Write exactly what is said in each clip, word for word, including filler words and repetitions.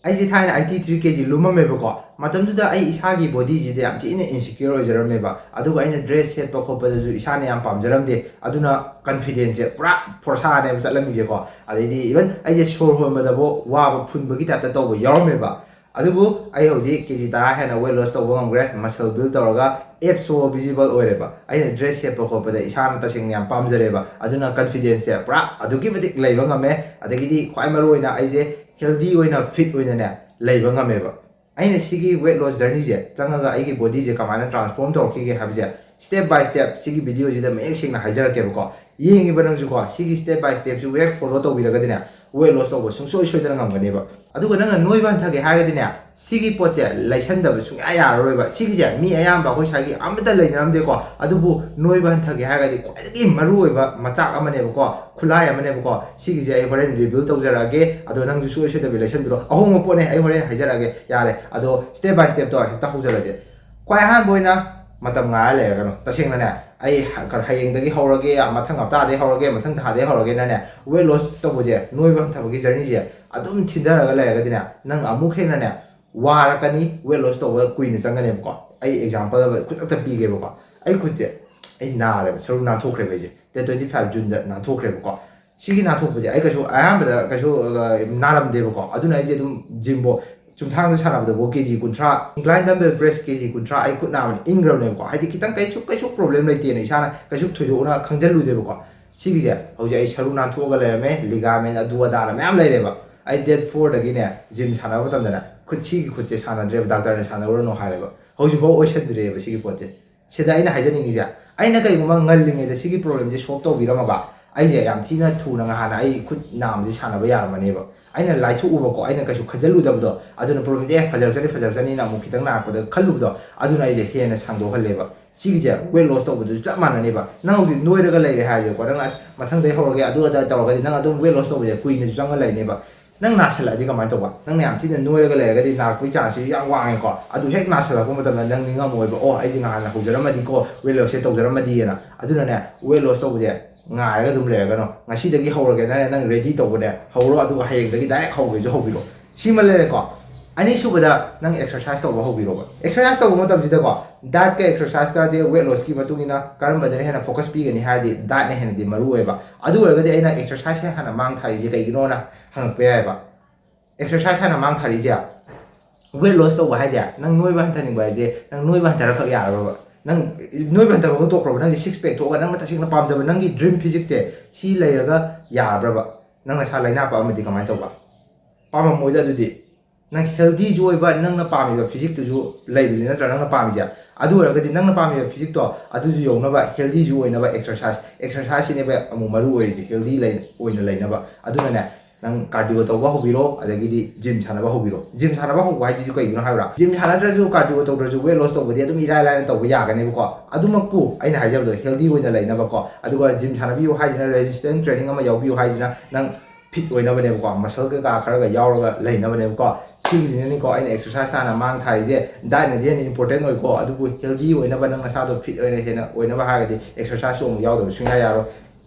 ꯑꯩꯁꯦ ꯊꯥꯏꯅ eighty three ꯀꯦ G ꯂꯨꯝꯃꯝꯃꯦꯕꯀꯣ꯫ ꯃꯇꯝꯗꯨꯗ ꯑꯩ ꯏꯁꯥꯒꯤ ꯕꯣꯗꯤꯁꯤꯗ ꯌꯥꯝ ꯊꯤꯅ ꯏꯟꯁꯤꯀ꯭ꯌꯣꯔ ꯑꯣꯏꯖꯔꯝꯃꯦꯕ꯫ ꯑꯗꯨꯒ ꯑꯩꯅ ꯗ꯭ꯔꯦꯁ ꯁꯦꯠꯄ ꯈꯣꯠꯄꯗꯁꯨ ꯏꯁꯥꯅ ꯌꯥꯝ ꯄꯥꯝꯖꯔꯝꯗꯦ꯫ ꯑꯗꯨꯅ ꯀꯟꯐꯤꯗꯦꯟꯁꯁꯦ ꯄꯨꯔꯥ ꯐꯣꯔꯁꯥꯅꯦꯕ ꯆꯠꯂꯝꯃꯤꯁꯦꯀꯣ꯫ ꯑꯗꯩꯗꯤ ꯏꯚꯟ ꯑꯩꯁꯦ ꯁꯣꯔ ꯍꯣꯟꯕꯗꯕꯨ ꯋꯥꯕ ꯐꯨꯟꯕꯒꯤ ꯇꯥꯏꯞꯇ ꯇꯧꯕ ꯌꯥꯎꯔꯝꯃꯦꯕ꯫ ꯑꯗꯨꯕꯨ ꯑꯩ ꯍꯧꯖꯤꯛ ꯀꯦ ꯖꯤ ꯇꯔꯥ ꯍꯦꯟꯅ ꯋꯦꯠ ꯂꯣꯁ ꯇꯧꯕ ꯉꯝꯈ꯭ꯔꯦ, ꯃꯁꯜ ꯕꯤꯜ ꯇꯧꯔꯒ ꯑꯦꯞꯁ ꯐꯥꯎꯕ ꯚꯤꯖꯤꯕꯜ ꯑꯣꯏꯔꯦꯕ꯫ ꯑꯩꯅ ꯗ꯭ꯔꯦꯁ ꯁꯦꯠꯄ ꯈꯣꯠꯄꯗ ꯏꯁꯥꯅ ꯇꯁꯦꯡꯅ ꯌꯥꯝ ꯄꯥꯝꯖꯔꯦꯕ꯫ ꯑꯗꯨꯅ ꯀꯟꯐꯤꯗꯦꯟꯁꯁꯦ ꯄꯨꯔꯥ ꯑꯗꯨꯛꯀꯤ ꯃꯇꯤꯛ ꯂꯩꯕ ꯉꯝꯃꯦ꯫ ꯑꯗꯒꯤꯗꯤ ꯈ꯭ꯋꯥꯏ ꯃꯔꯨ ꯑꯣꯏꯅ ꯑꯩꯁꯦ ꯍꯦꯜꯗꯤ ꯑꯣꯏꯅ, ꯐꯤꯠ ꯑꯣꯏꯅꯅꯦ ꯂꯩꯕ ꯉꯝꯃꯦꯕ꯫ ꯑꯩꯅ ꯁꯤꯒꯤ ꯋꯦꯠ ꯂꯣꯁ ꯖꯔꯅꯤꯁꯦ ꯆꯪꯉꯒ ꯑꯩꯒꯤ ꯕꯣꯗꯤꯁꯦ ꯀꯃꯥꯏꯅ ꯇ꯭ꯔꯥꯟꯁꯐꯣꯔꯝ ꯇꯧꯔꯛꯈꯤꯒꯦ ꯍꯥꯏꯕꯁꯦ ꯁ꯭ꯇꯦꯞ ꯕꯥꯏ ꯁ꯭ꯇꯦꯞ ꯁꯤꯒꯤ ꯚꯤꯗꯤꯑꯣꯁꯤꯗ ꯃꯌꯦꯛ ꯁꯦꯡꯅ ꯍꯥꯏꯖꯔꯛꯀꯦꯕꯀꯣ꯫ ꯌꯦꯡꯉꯤꯕ ꯅꯪꯁꯨꯀꯣ, ꯁꯤꯒꯤ ꯁ꯭ꯇꯦꯞ ꯕꯥꯏ ꯁ꯭ꯇꯦꯞꯁꯤ ꯍꯦꯛ ꯐꯣꯂꯣ ꯇꯧꯕꯤꯔꯒꯗꯤꯅꯦ, ꯋꯦꯠ ꯂꯣꯁ ꯇꯧꯕ ꯁꯨꯡꯁꯣꯏ ꯁꯣꯏꯗꯅ ꯉꯝꯒꯅꯦꯕ꯫ ꯑꯗꯨꯒ ꯅꯪꯅ ꯅꯣꯏꯕ ꯍꯟꯊꯒꯦ ꯍꯥꯏꯔꯒꯗꯤꯅꯦ, ꯁꯤꯒꯤ ꯄꯣꯠꯁꯦ ꯂꯩꯁꯟꯗꯕ ꯁꯨꯡꯌꯥ ꯌꯥꯔꯔꯣꯏꯕ꯫ ꯁꯤꯒꯤꯁꯦ ꯃꯤ ꯑꯌꯥꯝꯕ ꯑꯩꯈꯣꯏ ꯁ꯭ꯋꯥꯏꯒꯤ ꯑꯃꯠꯇ ꯂꯩꯅꯔꯝꯗꯦꯀꯣ꯫ ꯑꯗꯨꯕꯨ ꯅꯣꯏꯕ ꯍꯟꯊꯒꯦ ꯍꯥꯏꯔꯒꯗꯤ ꯈ꯭ꯋꯥꯏꯗꯒꯤ ꯃꯔꯨꯑꯣꯏꯕ ꯃꯆꯥꯛ ꯑꯃꯅꯦꯕꯀꯣ, ꯈꯨꯠꯂꯥꯏ ꯑꯃꯅꯦꯕꯀꯣ꯫ ꯁꯤꯒꯤꯁꯦ ꯑꯩ ꯍꯣꯔꯦꯟ ꯔꯤꯚꯤꯜ ꯇꯧꯖꯔꯛꯑꯒꯦ꯫ ꯑꯗꯣ ꯅꯪꯁꯨ ꯁꯨꯡꯁꯣꯏ ꯁꯣꯏꯗꯕꯤ ꯂꯩꯁꯟꯕꯤꯔꯣ꯫ ꯑꯍꯣꯡꯕ ꯄꯣꯠꯅꯦ, ꯑꯩ ꯍꯣꯔꯦꯟ ꯍꯥꯏꯖꯔꯛꯑꯒꯦ꯫ ꯌꯥꯔꯦ, ꯑꯗꯣ ꯁ꯭ꯇꯦꯞ ꯕꯥꯏ ꯁ꯭ꯇꯦꯞꯇꯣ ꯍꯦꯛꯇ ꯍꯧꯖꯔꯁꯦ꯫ ꯈ꯭ꯋꯥꯏ ꯑꯍꯥꯟꯕ ꯑꯣꯏꯅ ꯃꯇꯝ ꯉꯥꯏꯔ ꯂꯩꯔꯒꯅꯨ꯫ ꯇꯁꯦꯡꯅꯅꯦ, ꯑꯩ ꯍ-, ꯀ-, ꯍꯌꯦꯡꯗꯒꯤ ꯍꯧꯔꯒꯦ, ꯃꯊꯪ ꯍꯞꯇꯥꯗꯒꯤ ꯍꯧꯔꯒꯦ, ꯃꯊꯪ ꯊꯥꯗꯒꯤ ꯍꯧꯔꯒꯦꯅꯅꯦ, ꯋꯦꯠ ꯂꯣꯁ ꯇꯧꯕꯁꯦ, ꯅꯣꯏꯕ ꯍꯟꯊꯕꯒꯤ ꯖꯔꯅꯤꯁꯦ ꯑꯗꯨꯝ ꯊꯤꯟꯊꯔꯒ ꯂꯩꯔꯒꯗꯤꯅꯦ, ꯅꯪ ꯑꯃꯨꯛ ꯍꯦꯟꯅꯅꯦ ꯋꯥꯔꯛꯀꯅꯤ, ꯋꯦꯠ ꯂꯣꯁ ꯇꯧꯕ ꯀꯨꯏꯅ ꯆꯪꯒꯅꯦꯕꯀꯣ꯫ ꯑꯩ ꯑꯦꯛꯖꯥꯝꯄꯜ ꯑꯃ ꯈꯨꯗꯛꯇ ꯄꯤꯒꯦꯕꯀꯣ꯫ ꯑꯩ ꯈꯨꯠꯁꯦ, ꯑꯩ ꯅꯥꯔꯦꯕ, ꯁꯔꯨ ꯅꯥꯟꯊꯣꯛꯈ꯭ꯔꯦꯕ ꯑꯩꯁꯦ꯫ ꯗꯦꯠ twenty five June ꯗ ꯅꯥꯟꯊꯣꯛꯈ꯭ꯔꯦꯕꯀꯣ꯫ ꯁꯤꯒꯤ ꯅꯥꯟꯊꯣꯛꯄꯁꯦ ꯑꯩ ꯀꯩꯁꯨ ꯑꯍꯥꯟꯕꯗ ꯀꯩꯁꯨ, ꯑ, ꯅꯥꯔꯝꯗꯦꯕꯀꯣ꯫ ꯑꯗꯨꯅ ꯑꯩꯁꯦ ꯑꯗꯨꯝ ꯖꯤꯝꯕꯣ ꯆꯨꯝꯊꯥꯡꯗ ꯁꯥꯟꯅꯕꯗꯕꯨ ꯀꯦ ꯖꯤ ꯀꯨꯟꯊ꯭ꯔꯥ, incline dumbbell press ꯀꯦ ꯖꯤ ꯀꯨꯟꯊ꯭ꯔꯥ ꯑꯩ ꯈꯨꯠ ꯅꯥꯕꯅ ꯏꯪꯈ꯭ꯔꯕꯅꯦꯕꯀꯣ꯫ ꯍꯥꯏꯗꯤ ꯈꯤꯇꯪ ꯀꯩꯁꯨ, ꯀꯩꯁꯨ ꯄ꯭ꯔꯣꯕ꯭ꯂꯦꯝ ꯂꯩꯇꯦꯅ ꯏꯁꯥꯅ ꯀꯩꯁꯨ ꯊꯣꯏꯗꯣꯛꯅ ꯈꯪꯖꯜꯂꯨꯗꯦꯕꯀꯣ꯫ ꯁꯤꯒꯤꯁꯦ ꯍꯧꯖꯤꯛ ꯑꯩ ꯁꯔꯨ ꯅꯥꯟꯊꯣꯛꯑꯒ ꯂꯩꯔꯝꯃꯦ, ꯂꯤꯒꯥꯃꯦꯟ ꯑꯗꯨ ꯑꯗꯥꯅ ꯃꯌꯥꯝ ꯂꯩꯔꯦꯕ꯫ ꯑꯩ ꯗꯦꯠ ꯐꯣꯔꯗꯒꯤꯅꯦ ꯖꯤꯝ ꯁꯥꯟꯅꯕ ꯃꯇꯝꯗꯅꯦ ꯈꯨꯠ, ꯁꯤꯒꯤ ꯈꯨꯠꯁꯦ ꯁꯥꯟꯅꯗ꯭ꯔꯦꯕ, ꯗꯥꯛꯇꯔꯅ ꯁꯥꯟꯅꯔꯨꯔꯅꯨ ꯍꯥꯏꯔꯦꯕ꯫ ꯍꯧꯖꯤꯛꯐꯥꯎ ꯑꯣꯏꯁꯟꯗ꯭ꯔꯦꯕ ꯁꯤꯒꯤ ꯄꯣꯠꯁꯦ꯫ ꯁꯤꯗ ꯑꯩꯅ ꯍꯥꯏꯖꯅꯤꯡꯉꯤꯁꯦ, ꯑꯩꯅ ꯀꯩꯒꯨꯝꯕ ꯉꯜꯂꯤꯉꯩꯗ ꯁꯤꯒꯤ ꯄ꯭ꯔꯣꯕ꯭ꯂꯦꯝꯁꯦ ꯁꯣꯜꯕ ꯇꯧꯕꯤꯔꯝꯃꯕ, ꯑꯩꯁꯦ ꯌꯥꯝ ꯊꯤꯅ ꯊꯨꯅ ꯉꯍꯥꯟꯅ ꯑꯩ ꯈꯨꯠ ꯅꯥꯕꯁꯦ ꯁꯥꯟꯅꯕ ꯌꯥꯔꯝꯃꯅꯦꯕ꯫ ꯑꯩꯅ ꯂꯥꯏꯊꯣꯛꯎꯕꯀꯣ, ꯑꯩꯅ ꯀꯩꯁꯨ ꯈꯟꯖꯜꯂꯨꯗꯕꯗꯣ, ꯑꯗꯨꯅ ꯄ꯭ꯔꯣꯕ꯭ꯂꯦꯝꯁꯦ, "ꯑꯦ, ꯐꯖꯔꯛꯆꯅꯤ, ꯐꯖꯔꯛꯆꯅꯤꯅ" ꯑꯃꯨꯛ ꯈꯤꯇꯪ ꯅꯥꯔꯛꯄꯗ ꯈꯜꯂꯨꯕꯗꯣ, ꯑꯗꯨꯅ ꯑꯩꯁꯦ ꯍꯦꯟꯅ ꯁꯥꯡꯗꯣꯛꯍꯜꯂꯦꯕ꯫ ꯁꯤꯒꯤꯁꯦ ꯋꯦꯠ ꯂꯣꯁ ꯇꯧꯕꯗꯁꯨ ꯆꯞ ꯃꯥꯟꯅꯅꯦꯕ꯫ ꯅꯪ ꯍꯧꯖꯤꯛ ꯅꯣꯏꯔꯒ ꯂꯩꯔꯦ ꯍꯥꯏꯔꯁꯦꯕꯀꯣ, ꯅꯪ "ꯑꯁ, ꯃꯊꯪꯗꯩ ꯍꯧꯔꯒꯦ, ꯑꯗꯨ ꯑꯗꯥ ꯇꯧꯔꯒꯗꯤ", ꯅꯪ ꯑꯗꯨꯝ ꯋꯦꯠ ꯂꯣꯁ ꯇꯧꯕꯁꯦ ꯀꯨꯏꯅꯁꯨ ꯆꯪꯉ ꯂꯩꯅꯦꯕ꯫ ꯅꯪ ꯅꯥꯁꯜꯂꯛꯑꯗꯤ ꯀꯃꯥꯏꯅ ꯇꯧꯕ? ꯅꯪꯅ ꯌꯥꯝ ꯊꯤꯅ ꯅꯣꯏꯔꯒ ꯂꯩꯔꯒꯗꯤ ꯅꯥꯔꯛꯄꯒꯤ ꯆꯥꯟꯁꯁꯤ ꯌꯥꯝ ꯋꯥꯡꯉꯦꯀꯣ꯫ ꯑꯗꯨ ꯍꯦꯛ ꯅꯥꯁꯜꯂꯛꯄ ꯃꯇꯝꯗ ꯅꯪ ꯅꯤꯡꯉꯝꯃꯣꯏꯕ, "ꯑꯣ, ꯑꯩꯁꯦ ꯉꯍꯥꯟꯅ ꯍꯧꯖꯔꯝꯃꯗꯤꯀꯣ, ꯋꯦꯠ ꯂꯣꯁꯁꯦ ꯇꯧꯖꯔꯝꯃꯗꯤꯅ"꯫ ꯑꯗꯨꯅꯅꯦ, ꯋꯦꯠ ꯂꯣꯁ ꯇꯧꯕꯁꯦ ꯉꯥꯏꯔꯒ ꯑꯗꯨꯝ ꯂꯩꯔꯒꯅꯣ꯫ ꯉꯁꯤꯗꯒꯤ ꯍꯧꯔꯒꯦꯅꯅꯦ, ꯅꯪ ꯔꯦꯗꯤ ꯇꯧꯕꯅꯦ, ꯍꯧꯔꯣ, ꯑꯗꯨꯒ ꯍꯌꯦꯡꯗꯒꯤ ꯗꯥꯏꯔꯦꯛ ꯍꯧꯒꯦꯁꯨ ꯍꯧꯕꯤꯔꯣ꯫ ꯁꯤꯃ ꯂꯩꯔꯦꯀꯣ꯫ ꯑꯅꯤꯁꯨꯕꯗ ꯅꯪ exercise ꯇꯧꯕ ꯍꯧꯕꯤꯔꯣꯕ꯫ Exercise ꯇꯧꯕ ꯃꯇꯝꯁꯤꯗꯀꯣ, dietꯀ exerciseꯀꯁꯦ weight lossꯀꯤ ꯃꯇꯨꯡ ꯏꯟꯅ ꯀꯔꯝꯕꯗꯅ ꯍꯦꯟꯅ focus ꯄꯤꯒꯅꯤ ꯍꯥꯏꯔꯗꯤ dietꯅ ꯍꯦꯟꯅꯗꯤ ꯃꯔꯨ ꯑꯣꯏꯌꯦꯕ꯫ ꯑꯗꯨ ꯑꯣꯏꯔꯒꯗꯤ ꯑꯩꯅ exerciseꯁꯦ ꯍꯥꯟꯅ ꯃꯥꯡ ꯊꯥꯔꯤꯁꯦ ꯀꯩꯒꯤꯅꯣꯅ ꯍꯪꯉꯛꯄ ꯌꯥꯏꯑꯕ꯫ Exercise ꯍꯥꯟꯅ ꯃꯥꯡ ꯊꯥꯔꯤꯁꯦ, weight loss ꯇꯧꯕ ꯍꯥꯏꯁꯦ, ꯅꯪ ꯅꯣꯏꯕ ꯍꯟꯊꯅꯤꯡꯕ ꯍꯥꯏꯁꯦ ꯅꯪ ꯅꯣꯏꯕ ꯍꯟꯊꯔꯛꯈꯛ ꯌꯥꯔꯕ꯭ꯔꯕ? ꯅꯪ ꯅꯣꯏꯕ ꯍꯟꯊꯕꯒ ꯇꯣꯛꯈ꯭ꯔꯕ? ꯅꯪꯒꯤ six pack ꯊꯣꯛꯑꯒ ꯅꯪꯅ ꯇꯁꯦꯡꯅ ꯄꯥꯝꯖꯕ ꯅꯪꯒꯤ dream physiqueꯁꯦ ꯁꯤ ꯂꯩꯔꯒ ꯌꯥꯔꯕ꯭ꯔꯕ? ꯅꯪ ꯅꯁꯥ ꯂꯥꯏꯅꯥ ꯄꯛꯑꯝꯃꯗꯤ ꯀꯃꯥꯏꯅ ꯇꯧꯕ? ꯄꯥꯝꯃꯝꯃꯣꯏꯗ ꯑꯗꯨꯗꯤ꯫ ꯅꯪ healthyꯁꯨ ꯑꯣꯏꯕ, ꯅꯪꯅ ꯄꯥꯝꯃꯤꯕ physiqueꯇꯨꯁꯨ ꯂꯩꯕꯗꯤ ꯅꯠꯇ꯭ꯔꯥ ꯅꯪꯅ ꯄꯥꯝꯃꯤꯁꯦ? ꯑꯗꯨ ꯑꯣꯏꯔꯒꯗꯤ ꯅꯪꯅ ꯄꯥꯝꯃꯤꯕ physiqueꯇꯣ ꯑꯗꯨꯁꯨ ꯌꯧꯅꯕ healthyꯁꯨ ꯑꯣꯏꯅꯕ exercise, exerciseꯁꯤꯅꯦꯕ ꯑꯃꯨꯛ ꯃꯔꯨ ꯑꯣꯏꯔꯤꯁꯦ healthy ꯂꯩ-, ꯑꯣꯏꯅ ꯂꯩꯅꯕ꯫ ꯑꯗꯨꯅꯅꯦ, ꯅꯪ cardio ꯇꯧꯕ ꯍꯧꯕꯤꯔꯣ, ꯑꯗꯒꯤꯗꯤ gym ꯁꯥꯟꯅꯕ ꯍꯧꯕꯤꯔꯣ꯫ Gym ꯁꯥꯟꯅꯕ ꯍꯧꯕ ꯍꯥꯏꯁꯤꯁꯨ ꯀꯩꯒꯤꯅꯣ ꯍꯥꯏꯕ꯭ꯔꯥ? Gym ꯁꯥꯟꯅꯗ꯭ꯔꯁꯨ, cardio ꯇꯧꯗ꯭ꯔꯁꯨ weight loss ꯇꯧꯕꯗꯤ ꯑꯗꯨꯝ ꯏꯔꯥꯏ ꯂꯥꯏꯅ ꯇꯧꯕ ꯌꯥꯒꯅꯦꯕꯀꯣ꯫ ꯑꯗꯨꯃꯛꯄꯨ ꯑꯩꯅ ꯍꯥꯏꯖꯕꯗꯣ healthy ꯑꯣꯏꯅ ꯂꯩꯅꯕꯀꯣ꯫ ꯑꯗꯨꯒ gym ꯁꯥꯟꯅꯕꯤꯌꯨ ꯍꯥꯏꯁꯤꯅ, resistance training ꯑꯃ ꯌꯥꯎꯕꯤꯌꯨ ꯍꯥꯏꯁꯤꯅ ꯅꯪ fit ꯑꯣꯏꯅꯕꯅꯦꯕꯀꯣ, muscle ꯀꯩꯀꯥ ꯈꯔꯒ ꯌꯥꯎꯔꯒ ꯂꯩꯅꯕꯅꯦꯕꯀꯣ꯫ ꯁꯤꯒꯤꯁꯤꯅꯅꯤꯀꯣ ꯑꯩꯅ exercise ꯍꯥꯟꯅ ꯃꯥꯡ ꯊꯥꯔꯤꯁꯦ꯫ Dietꯅꯗꯤ ꯍꯦꯟꯅ important ꯑꯣꯏꯀꯣ, ꯑꯗꯨꯕꯨ healthy ꯑꯣꯏꯅꯕ, ꯅꯪ ꯅꯁꯥꯗꯣ fit ꯑꯣꯏꯅ ꯍꯦꯟꯅ ꯑꯣꯏꯅꯕ ꯍꯥꯏꯔꯒꯗꯤ exerciseꯁꯨ ꯑꯃꯨꯛ ꯌꯥꯎꯗꯕ ꯁꯨꯡꯌꯥ ꯌꯥꯔꯣꯏ꯫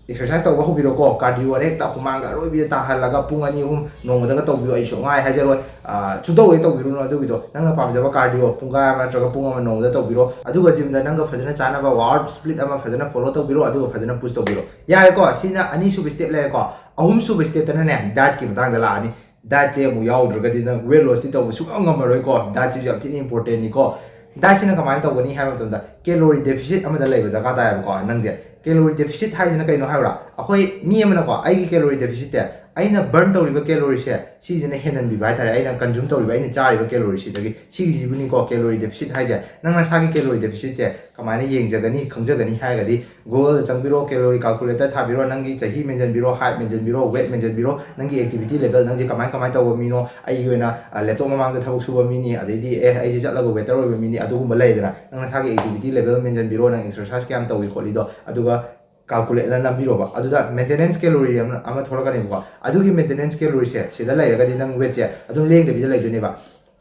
Exercise ꯇꯧꯕ ꯍꯧꯕꯤꯔꯣꯀꯣ, cardioꯗ ꯍꯦꯛꯇ ꯍꯨꯃꯥꯡꯒ ꯑꯔꯣꯏꯕꯤꯗ ꯇꯥꯍꯜꯂꯒ ꯄꯨꯡ ꯑꯅꯤ ꯑꯍꯨꯝ ꯅꯣꯡꯃꯗꯒ ꯇꯧꯕꯤꯌꯣ, ꯑꯩ ꯁꯨꯡꯍꯥꯏ ꯍꯥꯏꯖꯔꯣꯏ꯫ ꯑꯥ, ꯁꯨꯡꯇꯧ ꯍꯦꯛ ꯇꯧꯕꯤꯔꯨꯅꯨ ꯑꯗꯨꯒꯤꯗꯣ꯫ ꯅꯪꯅ ꯄꯥꯝꯖꯕ cardio ꯄꯨꯡꯈꯥꯏ ꯑꯃ ꯅꯠꯇ꯭ꯔꯒ ꯄꯨꯡ ꯑꯃ ꯅꯣꯡꯃꯗ ꯇꯧꯕꯤꯔꯣ꯫ ꯑꯗꯨꯒ gymꯗ ꯅꯪꯒ ꯐꯖꯅ ꯆꯥꯅꯕ workout split ꯑꯃ ꯐꯖꯅ follow ꯇꯧꯕꯤꯔꯣ, ꯑꯗꯨꯒ ꯐꯖꯅ push ꯇꯧꯕꯤꯔꯣ꯫ ꯌꯥꯔꯦꯀꯣ, ꯁꯤꯅ ꯑꯅꯤꯁꯨꯕ step ꯂꯩꯔꯦꯀꯣ꯫ ꯑꯍꯨꯝꯁꯨꯕ stepꯇꯅꯅꯦ, dietꯀꯤ ꯃꯇꯥꯡꯗ ꯂꯥꯛꯑꯅꯤ꯫ Dietꯁꯦ ꯑꯃꯨꯛ ꯌꯥꯎꯗ꯭ꯔꯒꯗꯤ ꯅꯪ weight lossꯇꯤ ꯇꯧꯕ ꯁꯨꯡꯉꯝ ꯉꯝꯃꯔꯣꯏꯀꯣ꯫ Dietꯁꯤꯁꯨ ꯌꯥꯝ ꯊꯤꯅ importantꯅꯤꯀꯣ꯫ Dietꯁꯤꯅ ꯀꯃꯥꯏꯅ ꯇꯧꯒꯅꯤ ꯍꯥꯏꯕ ꯃꯇꯝꯗ, calorie deficit ꯑꯃꯗ ꯂꯩꯕ ꯗꯔꯀꯥꯔ ꯇꯥꯏꯌꯦꯕꯀꯣ ꯅꯪꯁꯦ꯫ Calorie deficit ꯍꯥꯏꯁꯤꯅ ꯀꯩꯅꯣ ꯍꯥꯏꯕ꯭ꯔꯥ? ꯑꯩꯈꯣꯏ ꯃꯤ ꯑꯃꯅꯀꯣ, ꯑꯩꯒꯤ calorie deficitꯁꯦ, ꯑꯩꯅ burn ꯇꯧꯔꯤꯕ calorieꯁꯦ, ꯁꯤꯁꯤꯅ ꯍꯦꯟꯍꯟꯕꯤꯕ ꯍꯥꯏꯇꯥꯔꯦ, ꯑꯩꯅ consume ꯇꯧꯔꯤꯕ, ꯑꯩꯅ ꯆꯥꯔꯤꯕ calorieꯁꯤꯗꯒꯤ꯫ ꯁꯤꯒꯤꯁꯤꯕꯨꯅꯤꯀꯣ calorie deficit ꯍꯥꯏꯁꯦ꯫ ꯅꯪ ꯅꯁꯥꯒꯤ calorie deficitꯁꯦ ꯀꯃꯥꯏꯅ ꯌꯦꯡꯖꯒꯅꯤ, ꯈꯪꯖꯒꯅꯤ ꯍꯥꯏꯔꯒꯗꯤ, Googleꯗ ꯆꯪꯕꯤꯔꯣ, calorie calculator ꯊꯥꯕꯤꯔꯣ, ꯅꯪꯒꯤ ꯆꯍꯤ ꯃꯦꯟꯁꯤꯟꯕꯤꯔꯣ, height ꯃꯦꯟꯁꯤꯟꯕꯤꯔꯣ, weight ꯃꯦꯟꯁꯤꯟꯕꯤꯔꯣ, ꯅꯪꯒꯤ activity level, ꯅꯪꯁꯦ ꯀꯃꯥꯏ ꯀꯃꯥꯏꯅ ꯇꯧꯕ ꯃꯤꯅꯣ꯫ ꯑꯩꯒꯤ ꯑꯣꯏꯅ, ꯑ, laptop ꯃꯃꯥꯡꯗ ꯊꯕꯛ ꯁꯨꯕ ꯃꯤꯅꯤ, ꯑꯗꯩꯗꯤ, ꯑꯦ, ꯑꯩꯁꯦ ꯆꯠꯂꯒ waiter ꯑꯣꯏꯕ ꯃꯤꯅꯤ, ꯑꯗꯨꯒꯨꯝꯕ ꯂꯩꯗꯅ꯫ ꯅꯪ ꯅꯁꯥꯒꯤ activity level ꯃꯦꯟꯁꯤꯟꯕꯤꯔꯣ, ꯅꯪ exercise ꯀꯌꯥꯝ ꯇꯧꯏ ꯈꯣꯠꯂꯤꯗꯣ, ꯑꯗꯨꯒ calculateꯅ ꯅꯝꯕꯤꯔꯣꯕ꯫ ꯑꯗꯨꯗ maintenance calorie ꯑꯃ, ꯑꯃ ꯊꯣꯛꯂꯛꯀꯅꯦꯕꯀꯣ꯫ ꯑꯗꯨꯒꯤ maintenance calorieꯁꯦ ꯁꯤꯗ ꯂꯩꯔꯒꯗꯤ ꯅꯪ weightꯁꯦ ꯑꯗꯨꯝ ꯂꯦꯡꯗꯕꯤꯗ ꯂꯩꯗꯣꯏꯅꯦꯕ꯫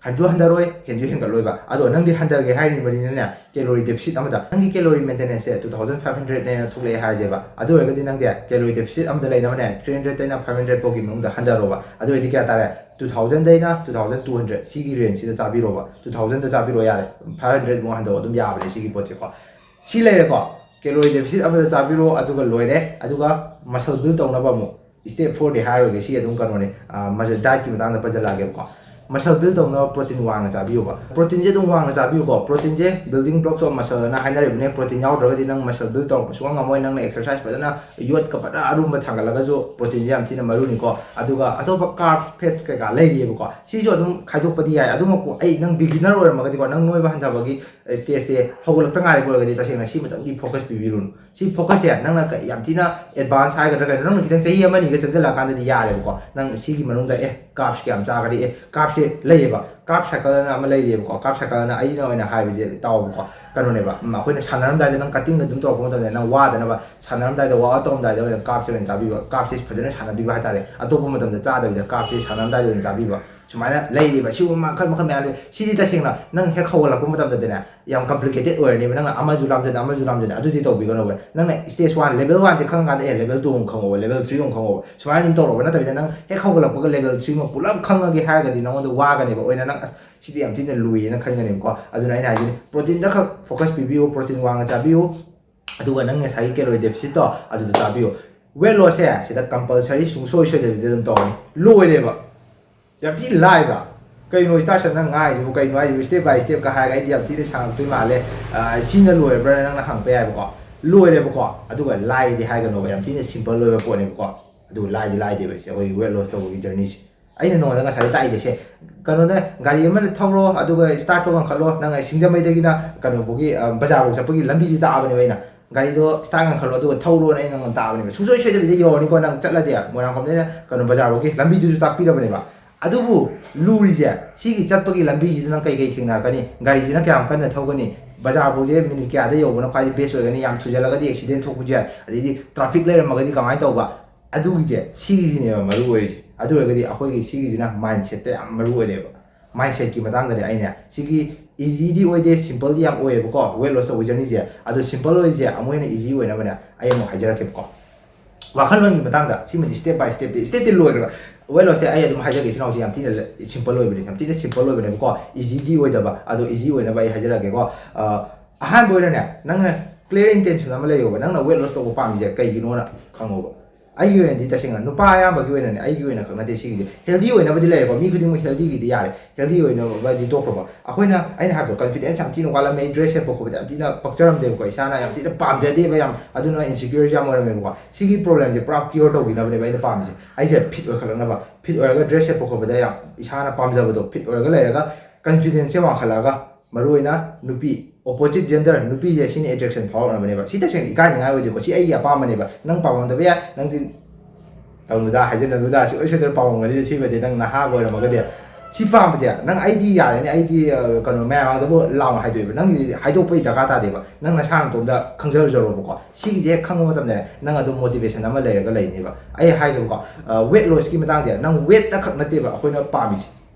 ꯍꯟꯁꯨ ꯍꯟꯊꯔꯣꯏ, ꯍꯦꯟꯁꯨ ꯍꯦꯟꯒꯠꯂꯣꯏꯕ꯫ ꯑꯗꯣ ꯅꯪꯗꯤ ꯍꯟꯊꯒꯦ ꯍꯥꯏꯔꯤꯕꯅꯤꯅꯅꯦ, calorie deficit ꯑꯃꯗ, ꯅꯪꯒꯤ calorie maintenanceꯁꯦ two thousand five hundredꯅꯦꯅ ꯊꯣꯛꯂꯛꯑꯦ ꯍꯥꯏꯔꯁꯦꯕ꯫ ꯑꯗꯨ ꯑꯣꯏꯔꯒꯗꯤ ꯅꯪꯁꯦ calorie deficit ꯑꯃꯗ ꯂꯩꯅꯕꯅꯦ, three hundredꯇꯩꯅ five hundred ꯐꯥꯎꯒꯤ ꯃꯅꯨꯡꯗ ꯍꯟꯊꯔꯣꯕ꯫ ꯑꯗꯨ ꯑꯣꯏꯔꯗꯤ ꯀꯌꯥ ꯇꯥꯔꯦ? Two thousandꯗꯩꯅ two thousand two hundred, ꯁꯤꯒꯤ rangeꯁꯤꯗ ꯆꯥꯕꯤꯔꯣꯕ꯫ Two thousandꯗ ꯆꯥꯕꯤꯔꯣ ꯌꯥꯔꯦ, five hundred ꯃꯨꯛ ꯍꯟꯊꯧ, ꯑꯗꯨꯝ ꯌꯥꯕꯅꯦ ꯁꯤꯒꯤ ꯄꯣꯠꯁꯦꯀꯣ꯫ ꯁꯤ ꯂꯩꯔꯦꯀꯣ, calorie deficit ꯑꯃꯗ ꯆꯥꯕꯤꯔꯣ, ꯑꯗꯨꯒ ꯂꯣꯏꯔꯦ꯫ ꯑꯗꯨꯒ muscle build ꯇꯧꯅꯕ ꯑꯃꯨꯛ step fourꯗꯤ ꯍꯥꯏꯔꯣꯏꯒꯦ, ꯁꯤ ꯑꯗꯨꯝ ꯀꯩꯅꯣꯅꯦ, ꯃꯁꯜ dietꯀꯤ ꯃꯇꯥꯡꯗ ꯄꯟꯁꯤꯜꯂꯛꯑꯒꯦꯕꯀꯣ꯫ Muscle build ꯇꯧꯅꯕ protein ꯋꯥꯡꯅ ꯆꯥꯕꯤꯌꯨꯕ꯫ Proteinꯁꯦ ꯑꯗꯨꯝ ꯋꯥꯡꯅ ꯆꯥꯕꯤꯌꯨꯀꯣ꯫ Proteinꯁꯦ building blocks of muscle ꯑꯅ ꯍꯥꯏꯅꯔꯤꯕꯅꯦ꯫ Protein ꯌꯥꯎꯗ꯭ꯔꯒꯗꯤ ꯅꯪ muscle build ꯇꯧꯔꯛꯄ ꯁꯨꯡꯉꯝ ꯉꯝꯃꯣꯏ꯫ ꯅꯪꯅ exercise ꯐꯖꯅ, ꯌꯣꯠꯀ ꯐꯖꯅ ꯑꯔꯨꯝꯕ ꯊꯥꯡꯒꯠꯂꯒꯁꯨ proteinꯁꯦ ꯌꯥꯝ ꯊꯤꯅ ꯃꯔꯨꯅꯤꯀꯣ꯫ ꯑꯗꯨꯒ ꯑꯇꯣꯞꯄ carbs, fats ꯀꯩꯀꯥ ꯂꯩꯔꯤꯑꯕꯀꯣ꯫ ꯁꯤꯁꯨ ꯑꯗꯨꯝ ꯈꯥꯏꯗꯣꯛꯄꯗꯤ ꯌꯥꯏ꯫ ꯑꯗꯨꯃꯛꯄꯨ ꯑꯩ, ꯅꯪ beginner ꯑꯣꯏꯔꯝꯃꯒꯗꯤꯀꯣ, ꯅꯪ ꯅꯣꯏꯕ ꯍꯟꯊꯕꯒꯤ stageꯁꯦ ꯍꯧꯒꯠꯂꯛꯇ ꯉꯥꯏꯔꯤꯕ ꯑꯣꯏꯔꯒꯗꯤ ꯇꯁꯦꯡꯅ ꯁꯤ ꯃꯇꯪꯗꯤ focus ꯄꯤꯕꯤꯔꯨꯅꯨ꯫ ꯁꯤ focusꯁꯦ ꯅꯪꯅ ꯀ-, ꯌꯥꯝ ꯊꯤꯅ advance ꯍꯥꯏꯒꯗ꯭ꯔꯥ ꯀꯩꯅꯣ, ꯅꯪꯅ ꯈꯤꯇꯪ ꯆꯍꯤ ꯑꯃ ꯑꯅꯤꯒ ꯆꯪꯁꯤꯜꯂꯛꯑꯀꯥꯟꯗꯗꯤ ꯌꯥꯔꯦꯕꯀꯣ꯫ ꯅꯪ ꯁꯤꯒꯤ ꯃꯅꯨꯡꯗ, ꯑꯦ, carbs ꯀꯌꯥꯝ ꯆꯥꯒꯅꯤ, ꯑꯦ, carbsꯁꯦ ꯂꯩꯌꯦꯕ, carb cycle ꯑꯅ ꯑꯃ ꯂꯩꯔꯤꯑꯕꯀꯣ꯫ Carb cycle ꯑꯅ ꯑꯩꯅ ꯑꯣꯏꯅ ꯍꯥꯏꯕꯁꯦ ꯇꯥꯎꯕꯀꯣ, ꯀꯩꯅꯣꯅꯦꯕ, ꯎꯝ, ꯑꯩꯈꯣꯏꯅ ꯁꯥꯟꯅꯔꯝꯗꯥꯏꯗ ꯅꯪ cuttingꯒ ꯑꯗꯨꯝ ꯇꯧꯔꯛꯄ ꯃꯇꯝꯗ ꯅꯪ ꯋꯥꯗꯅꯕ, ꯁꯥꯟꯅꯔꯝꯗꯥꯏꯗ, workout ꯇꯧꯔꯝꯗꯥꯏꯗ ꯑꯣꯏꯅ carbsꯁꯦ ꯑꯣꯏꯅ ꯆꯥꯕꯤꯕ꯫ Carbsꯁꯦ ꯐꯖꯅ ꯁꯥꯟꯅꯕꯤꯕ ꯍꯥꯏꯇꯥꯔꯦ꯫ ꯑꯇꯣꯞꯄ ꯃꯇꯝꯗ ꯆꯥꯗꯕꯤꯗ carbsꯁꯦ ꯁꯥꯟꯅꯔꯝꯗꯥꯏꯗ ꯑꯣꯏꯅ ꯆꯥꯕꯤꯕ꯫ ꯁꯨꯃꯥꯏꯅ ꯂꯩꯔꯤꯕ ꯁꯤꯒꯨꯝꯕ ꯃꯈꯜ ꯃꯈꯜ ꯃꯌꯥꯝ ꯂꯩ꯫ ꯁꯤꯗꯤ ꯇꯁꯦꯡꯅ ꯅꯪ ꯍꯦꯛ ꯍꯧꯒꯠꯂꯛꯄ ꯃꯇꯝꯗꯗꯤꯅꯦ, ꯌꯥꯝ complicated ꯑꯣꯏꯔꯅꯦꯕ꯫ ꯅꯪꯅ ꯑꯃꯁꯨ ꯂꯥꯝꯖꯟ, ꯑꯃꯁꯨ ꯂꯥꯝꯖꯟ, ꯑꯗꯨꯗꯤ ꯇꯧꯕꯤꯒꯅꯣꯕ꯫ ꯅꯪꯅ stage one, level oneꯁꯦ ꯈꯪꯉꯀꯥꯟꯗ, ꯑꯦ, level two ꯑꯃꯨꯛ ꯈꯪꯉꯛꯑꯣ, level three ꯑꯃꯨꯛ ꯈꯪꯉꯛꯑꯣ, ꯁꯨꯃꯥꯏꯅ ꯑꯗꯨꯝ ꯇꯧꯔꯣꯕ꯫ ꯅꯠꯇꯕꯤꯗ ꯅꯪ ꯍꯦꯛ ꯍꯧꯒꯠꯂꯛꯄꯒ level three ꯑꯃ ꯄꯨꯂꯞ ꯈꯪꯉꯒꯦ ꯍꯥꯏꯔꯒꯗꯤ ꯅꯉꯣꯟꯗ ꯋꯥꯒꯅꯦꯕ꯫ ꯑꯣꯏꯅ ꯅꯪ, "ꯑꯁ, ꯁꯤꯗꯤ ꯌꯥꯝ ꯊꯤꯅ ꯂꯨꯏꯌꯦꯅ" ꯈꯟꯒꯅꯦꯕꯀꯣ꯫ ꯑꯗꯨꯅ ꯑꯩꯅ ꯍꯥꯏꯁꯤꯅꯤ, proteinꯗ ꯈꯛ focus ꯄꯤꯕꯤꯌꯨ, protein ꯋꯥꯡꯅ ꯆꯥꯕꯤꯌꯨ, ꯑꯗꯨꯒ ꯅꯪ ꯉꯁꯥꯏꯒꯤ calorie deficitꯇꯣ ꯑꯗꯨꯗ ꯆꯥꯕꯤꯌꯨ꯫ Weight lossꯁꯦ ꯁꯤꯗ compulsory ꯁꯨꯡꯁꯣꯏ ꯁꯣꯏꯗꯕꯤꯗ ꯑꯗꯨꯝ ꯇꯧꯔꯅꯤ꯫ ꯂꯣꯏꯔꯦꯕ꯫ ꯌꯥꯝ ꯊꯤ ꯂꯥꯏꯕ꯭ꯔꯥ? ꯀꯩꯅꯣ, ꯁ꯭ꯇꯥꯔ ꯁꯟ, ꯅꯪ ꯉꯥꯏꯁꯤꯕꯨ ꯀꯩꯅꯣ ꯍꯥꯏꯁꯤꯕꯨ? Step by stepꯀ ꯍꯥꯏꯔꯒ ꯑꯩꯗꯤ ꯌꯥꯝ ꯊꯤꯅ ꯁꯥꯡꯉꯛꯇꯣꯏ ꯃꯥꯜꯂꯦ꯫ ꯑ, ꯁꯤꯅ ꯂꯣꯏꯔꯕ꯭ꯔꯥꯅ ꯅꯪꯅ ꯍꯪꯉꯛꯄ ꯌꯥꯏꯕꯀꯣ꯫ ꯂꯣꯏꯔꯦꯕꯀꯣ꯫ ꯑꯗꯨꯒ ꯂꯥꯏꯗꯤ ꯍꯥꯏꯒꯅꯣꯕ, ꯌꯥꯝ ꯊꯤꯅ simple ꯑꯣꯏꯕ ꯄꯣꯠꯅꯦꯕꯀꯣ꯫ ꯑꯗꯨꯒ ꯂꯥꯏꯗꯤ ꯂꯥꯏꯗꯦꯕ ꯁꯤ ꯑꯩꯈꯣꯏꯒꯤ weight loss ꯇꯧꯕꯒꯤ journeyꯁꯦ꯫ ꯑꯩꯅ ꯅꯉꯣꯟꯗ ꯉꯁꯥꯏ ꯇꯥꯛꯏꯁꯦ ꯁꯦ, ꯀꯩꯅꯣꯗ, ꯒꯥꯔꯤ ꯑꯃ ꯊꯧꯔꯣ, ꯑꯗꯨꯒ startꯇꯣ ꯉꯟꯈꯠꯂꯣ, ꯅꯪ ꯁꯤꯡꯖꯃꯩꯗꯒꯤꯅ ꯀꯩꯅꯣꯐꯥꯎꯒꯤ, ꯑ, ꯕꯖꯥꯔꯐꯥꯎ ꯆꯠꯄꯒꯤ ꯂꯝꯕꯤꯁꯦ ꯇꯥꯛꯑꯕꯅꯦꯕ ꯑꯩꯅ꯫ ꯒꯥꯔꯤꯗꯣ start ꯉꯟꯈꯠꯂꯣ, ꯑꯗꯨꯒ ꯊꯧꯔꯣꯅ ꯑꯩꯅ ꯅꯉꯣꯟꯗ ꯇꯥꯛꯑꯕꯅꯦꯕ꯫ ꯁꯨꯡꯁꯣꯏ ꯁꯣꯏꯗꯕꯤꯗ ꯌꯧꯔꯅꯤꯀꯣ ꯅꯪ ꯆꯠꯂꯗꯤ꯫ ꯃꯣꯏꯔꯥꯡꯈꯣꯝꯗꯩꯅ ꯀꯩꯅꯣ ꯕꯖꯥꯔꯐꯥꯎꯒꯤ ꯂꯝꯕꯤꯗꯨꯁꯨ ꯇꯥꯛꯄꯤꯔꯕꯅꯦꯕ꯫ ꯑꯗꯨꯕꯨ ꯂꯨꯔꯤꯁꯦ, ꯁꯤꯒꯤ ꯆꯠꯄꯒꯤ ꯂꯝꯕꯤꯁꯤꯗ ꯅꯪ ꯀꯩꯀꯩ ꯊꯦꯡꯅꯔꯛꯀꯅꯤ? ꯒꯥꯔꯤꯁꯤꯅ ꯀꯌꯥꯝ ꯀꯟꯅ ꯊꯧꯒꯅꯤ? ꯕꯖꯥꯔꯐꯥꯎꯁꯦ minute ꯀꯌꯥꯗ ꯌꯧꯕꯅ ꯈ꯭ꯋꯥꯏꯗꯒꯤ best ꯑꯣꯏꯒꯅꯤ? ꯌꯥꯝ ꯊꯨꯖꯜꯂꯒꯗꯤ accident ꯊꯣꯛꯄꯁꯨ ꯌꯥꯏ, ꯑꯗꯩꯗꯤ traffic ꯂꯩꯔꯝꯃꯒꯗꯤ ꯀꯃꯥꯏꯅ ꯇꯧꯕ? ꯑꯗꯨꯒꯤꯁꯦ, ꯁꯤꯒꯤꯁꯤꯅꯦꯕ ꯃꯔꯨ ꯑꯣꯏꯔꯤꯁꯦ꯫ ꯑꯗꯨ ꯑꯣꯏꯔꯒꯗꯤ ꯑꯩꯈꯣꯏꯒꯤ ꯁꯤꯒꯤꯁꯤꯅ mindsetꯇ ꯌꯥꯝ ꯃꯔꯨ ꯑꯣꯏꯔꯦꯕ꯫ ꯃꯥꯏꯟꯁꯦꯠꯀꯤ ꯃꯇꯥꯡꯗꯅꯦ ꯑꯩꯅꯦ ꯁꯤꯒꯤ ꯏꯖꯤꯗꯤ ꯑꯣꯏꯗꯦ, ꯁꯤꯝꯄꯜꯗꯤ ꯌꯥꯝ ꯑꯣꯏꯌꯦꯕꯀꯣ ꯋꯦꯠ ꯂꯣꯁ ꯇꯧꯕ ꯖꯔꯅꯤꯁꯦ꯫ ꯑꯗꯣ ꯁꯤꯝꯄꯜ ꯑꯣꯏꯔꯤꯁꯦ ꯑꯃꯨꯛ ꯍꯦꯟꯅ ꯏꯖꯤ ꯑꯣꯏꯅꯕꯅꯦ ꯑꯩ ꯑꯃꯨꯛ ꯍꯥꯏꯖꯔꯛꯀꯦꯕꯀꯣ꯫ ꯋꯥꯈꯜꯂꯣꯟꯒꯤ ꯃꯇꯥꯡꯗ ꯁꯤꯃꯗꯤ ꯁ꯭ꯇꯦꯞ ꯕꯥꯏ ꯁ꯭ꯇꯦꯞꯇꯤ ꯁ꯭ꯇꯦꯞꯇꯤ ꯂꯣꯏꯈ꯭ꯔꯒ ꯋꯦꯠ ꯂꯣꯁꯁꯦ ꯑꯩ ꯑꯗꯨꯝ ꯍꯥꯏꯖꯒꯦ, ꯏꯆꯤꯟ ꯏꯅꯥꯎꯁꯦ ꯌꯥꯝ ꯊꯤꯅ ꯁꯤꯝꯄꯜ ꯑꯣꯏꯕꯅꯦ, ꯌꯥꯝ ꯊꯤꯅ ꯁꯤꯝꯄꯜ ꯑꯣꯏꯕꯅꯦꯕꯀꯣ, ꯏꯖꯤꯗꯤ ꯑꯣꯏꯗꯕ꯫ ꯑꯗꯣ ꯏꯖꯤ ꯑꯣꯏꯅꯕ ꯑꯩ ꯍꯥꯏꯖꯔꯛꯑꯒꯦꯀꯣ꯫ ꯑ, ꯑꯍꯥꯟꯕ ꯑꯣꯏꯅꯅꯦ ꯅꯪꯅ ꯀ꯭ꯂꯤꯌꯥꯔ ꯏꯟꯇꯦꯟꯁꯟ ꯑꯃ ꯂꯩꯌꯣꯕ, ꯅꯪꯅ ꯋꯦꯠ ꯂꯣꯁ ꯇꯧꯕ ꯄꯥꯝꯃꯤꯁꯦ ꯀꯩꯒꯤꯅꯣꯅ ꯈꯪꯉꯣꯕ꯫ ꯑꯩꯒꯤ ꯑꯣꯏꯅꯗꯤ ꯇꯁꯦꯡꯅ ꯅꯨꯄꯥ ꯑꯌꯥꯝꯕꯒꯤ ꯑꯣꯏꯅꯅꯦ, ꯑꯩꯒꯤ ꯑꯣꯏꯅ ꯈꯛ ꯅꯠꯇꯦ ꯁꯤꯒꯤꯁꯦ, ꯍꯦꯜꯗꯤ ꯑꯣꯏꯅꯕꯗꯤ ꯂꯩꯔꯦꯀꯣ, ꯃꯤ ꯈꯨꯗꯤꯡꯃꯛ ꯍꯦꯜꯗꯤꯒꯤꯗꯤ ꯌꯥꯔꯦ, ꯍꯦꯜꯗꯤ ꯑꯣꯏꯅꯕꯗꯤ ꯇꯣꯛꯈ꯭ꯔꯕ꯫ ꯑꯩꯈꯣꯏꯅ, ꯑꯩꯅ ꯍꯥꯏꯕꯗꯣ ꯀꯟꯐꯤꯗꯦꯟꯁ ꯌꯥꯝ ꯊꯤꯅ ꯋꯥꯠꯂꯝꯃꯦ, ꯑꯩ ꯗ꯭ꯔꯦꯁ ꯁꯦꯠꯄ ꯈꯣꯠꯄꯗ ꯌꯥꯝ ꯊꯤꯅ ꯄꯛꯆꯔꯝꯗꯦꯕꯀꯣ, ꯏꯁꯥꯅ ꯌꯥꯝ ꯊꯤꯅ ꯄꯥꯝꯖꯗꯦꯕ ꯌꯥꯝ, ꯑꯗꯨꯅ ꯏꯟꯁꯤꯀ꯭ꯌꯣꯔꯁꯨ ꯌꯥꯝ ꯑꯣꯏꯔꯝꯃꯦꯕꯀꯣ꯫ ꯁꯤꯒꯤ ꯄ꯭ꯔꯣꯕ꯭ꯂꯦꯝꯁꯦ ꯄꯨꯔꯥ ꯀ꯭ꯌꯣꯔ ꯇꯧꯕꯤꯅꯕꯅꯦꯕ ꯑꯩꯅ ꯄꯥꯝꯃꯤꯁꯦ꯫ ꯑꯩꯁꯦ ꯐꯤꯠ ꯑꯣꯏꯈꯠꯂꯛꯅꯕ, ꯐꯤꯠ ꯑꯣꯏꯔꯒ ꯗ꯭ꯔꯦꯁ ꯁꯦꯠꯄ ꯈꯣꯠꯄꯗ ꯌꯥꯝ ꯏꯁꯥꯅ ꯄꯥꯝꯖꯕꯗꯣ, ꯐꯤꯠ ꯑꯣꯏꯔꯒ ꯂꯩꯔꯒ ꯀꯟꯐꯤꯗꯦꯟꯁꯁꯦ ꯋꯥꯡꯈꯠꯂꯛꯑꯒ, ꯃꯔꯨꯑꯣꯏꯅ ꯅꯨꯄꯤ, ꯑꯣꯄꯣꯖꯤꯠ ꯖꯦꯟꯗꯔ ꯅꯨꯄꯤꯁꯦ ꯁꯤꯅ ꯑꯦꯇ꯭ꯔꯦꯛꯁꯟ ꯐꯥꯎꯔꯛꯅꯕꯅꯦꯕ꯫ ꯁꯤ ꯇꯁꯦꯡꯅ ꯏꯀꯥꯏꯅꯤꯡꯉꯥꯏ ꯑꯣꯏꯗꯦꯀꯣ, ꯁꯤ ꯑꯩꯒꯤ ꯑꯄꯥꯝꯕꯅꯦꯕ꯫ ꯅꯪ ꯄꯥꯝꯃꯝꯗꯕ ꯌꯥꯏ, ꯅꯪꯗꯤ ꯇꯧꯅꯨꯗ, ꯍꯥꯏꯖꯅꯨꯗ, ꯁꯤ ꯂꯣꯏ ꯁꯣꯏꯗꯅ ꯄꯥꯝꯃꯝꯒꯅꯤꯗ꯫ ꯁꯤꯃꯗꯤ ꯅꯪ ꯅꯍꯥ ꯑꯣꯏꯔꯝꯃꯒꯗꯤ ꯁꯤ ꯄꯥꯝꯕꯁꯦ ꯅꯪ, ꯑꯩꯗꯤ ꯌꯥꯔꯦꯅꯦ, ꯑꯩꯗꯤ, ꯑ, ꯀꯩꯅꯣ, ꯃꯌꯥꯝ ꯃꯥꯡꯗꯕꯨ ꯂꯥꯎꯅ ꯍꯥꯏꯗꯣꯛꯑꯦꯕ, ꯅꯪꯒꯤꯗꯤ ꯍꯥꯏꯗꯣꯛꯄꯒꯤ ꯗꯔꯀꯥꯔ ꯇꯥꯗꯦꯕ꯫ ꯅꯪ ꯅꯁꯥ ꯅꯇꯣꯝꯗ ꯈꯪꯖꯔꯖꯔꯣꯕꯀꯣ꯫ ꯁꯤꯒꯤꯁꯦ ꯈꯪꯕ ꯃꯇꯝꯗꯅꯦ ꯅꯪ ꯑꯗꯨꯝ ꯃꯣꯇꯤꯚꯦꯁꯟ ꯑꯃ ꯂꯩꯔꯒ ꯂꯩꯅꯦꯕ꯫ ꯑꯩ ꯍꯥꯏꯒꯦꯕꯀꯣ, ꯋꯦꯠ ꯂꯣꯁꯀꯤ ꯃꯇꯥꯡꯁꯦ ꯅꯪ ꯋꯦꯠꯇ ꯈꯛ ꯅꯠꯇꯦꯕ ꯑꯩꯈꯣꯏꯅ ꯄꯥꯝꯃꯤꯁꯦ꯫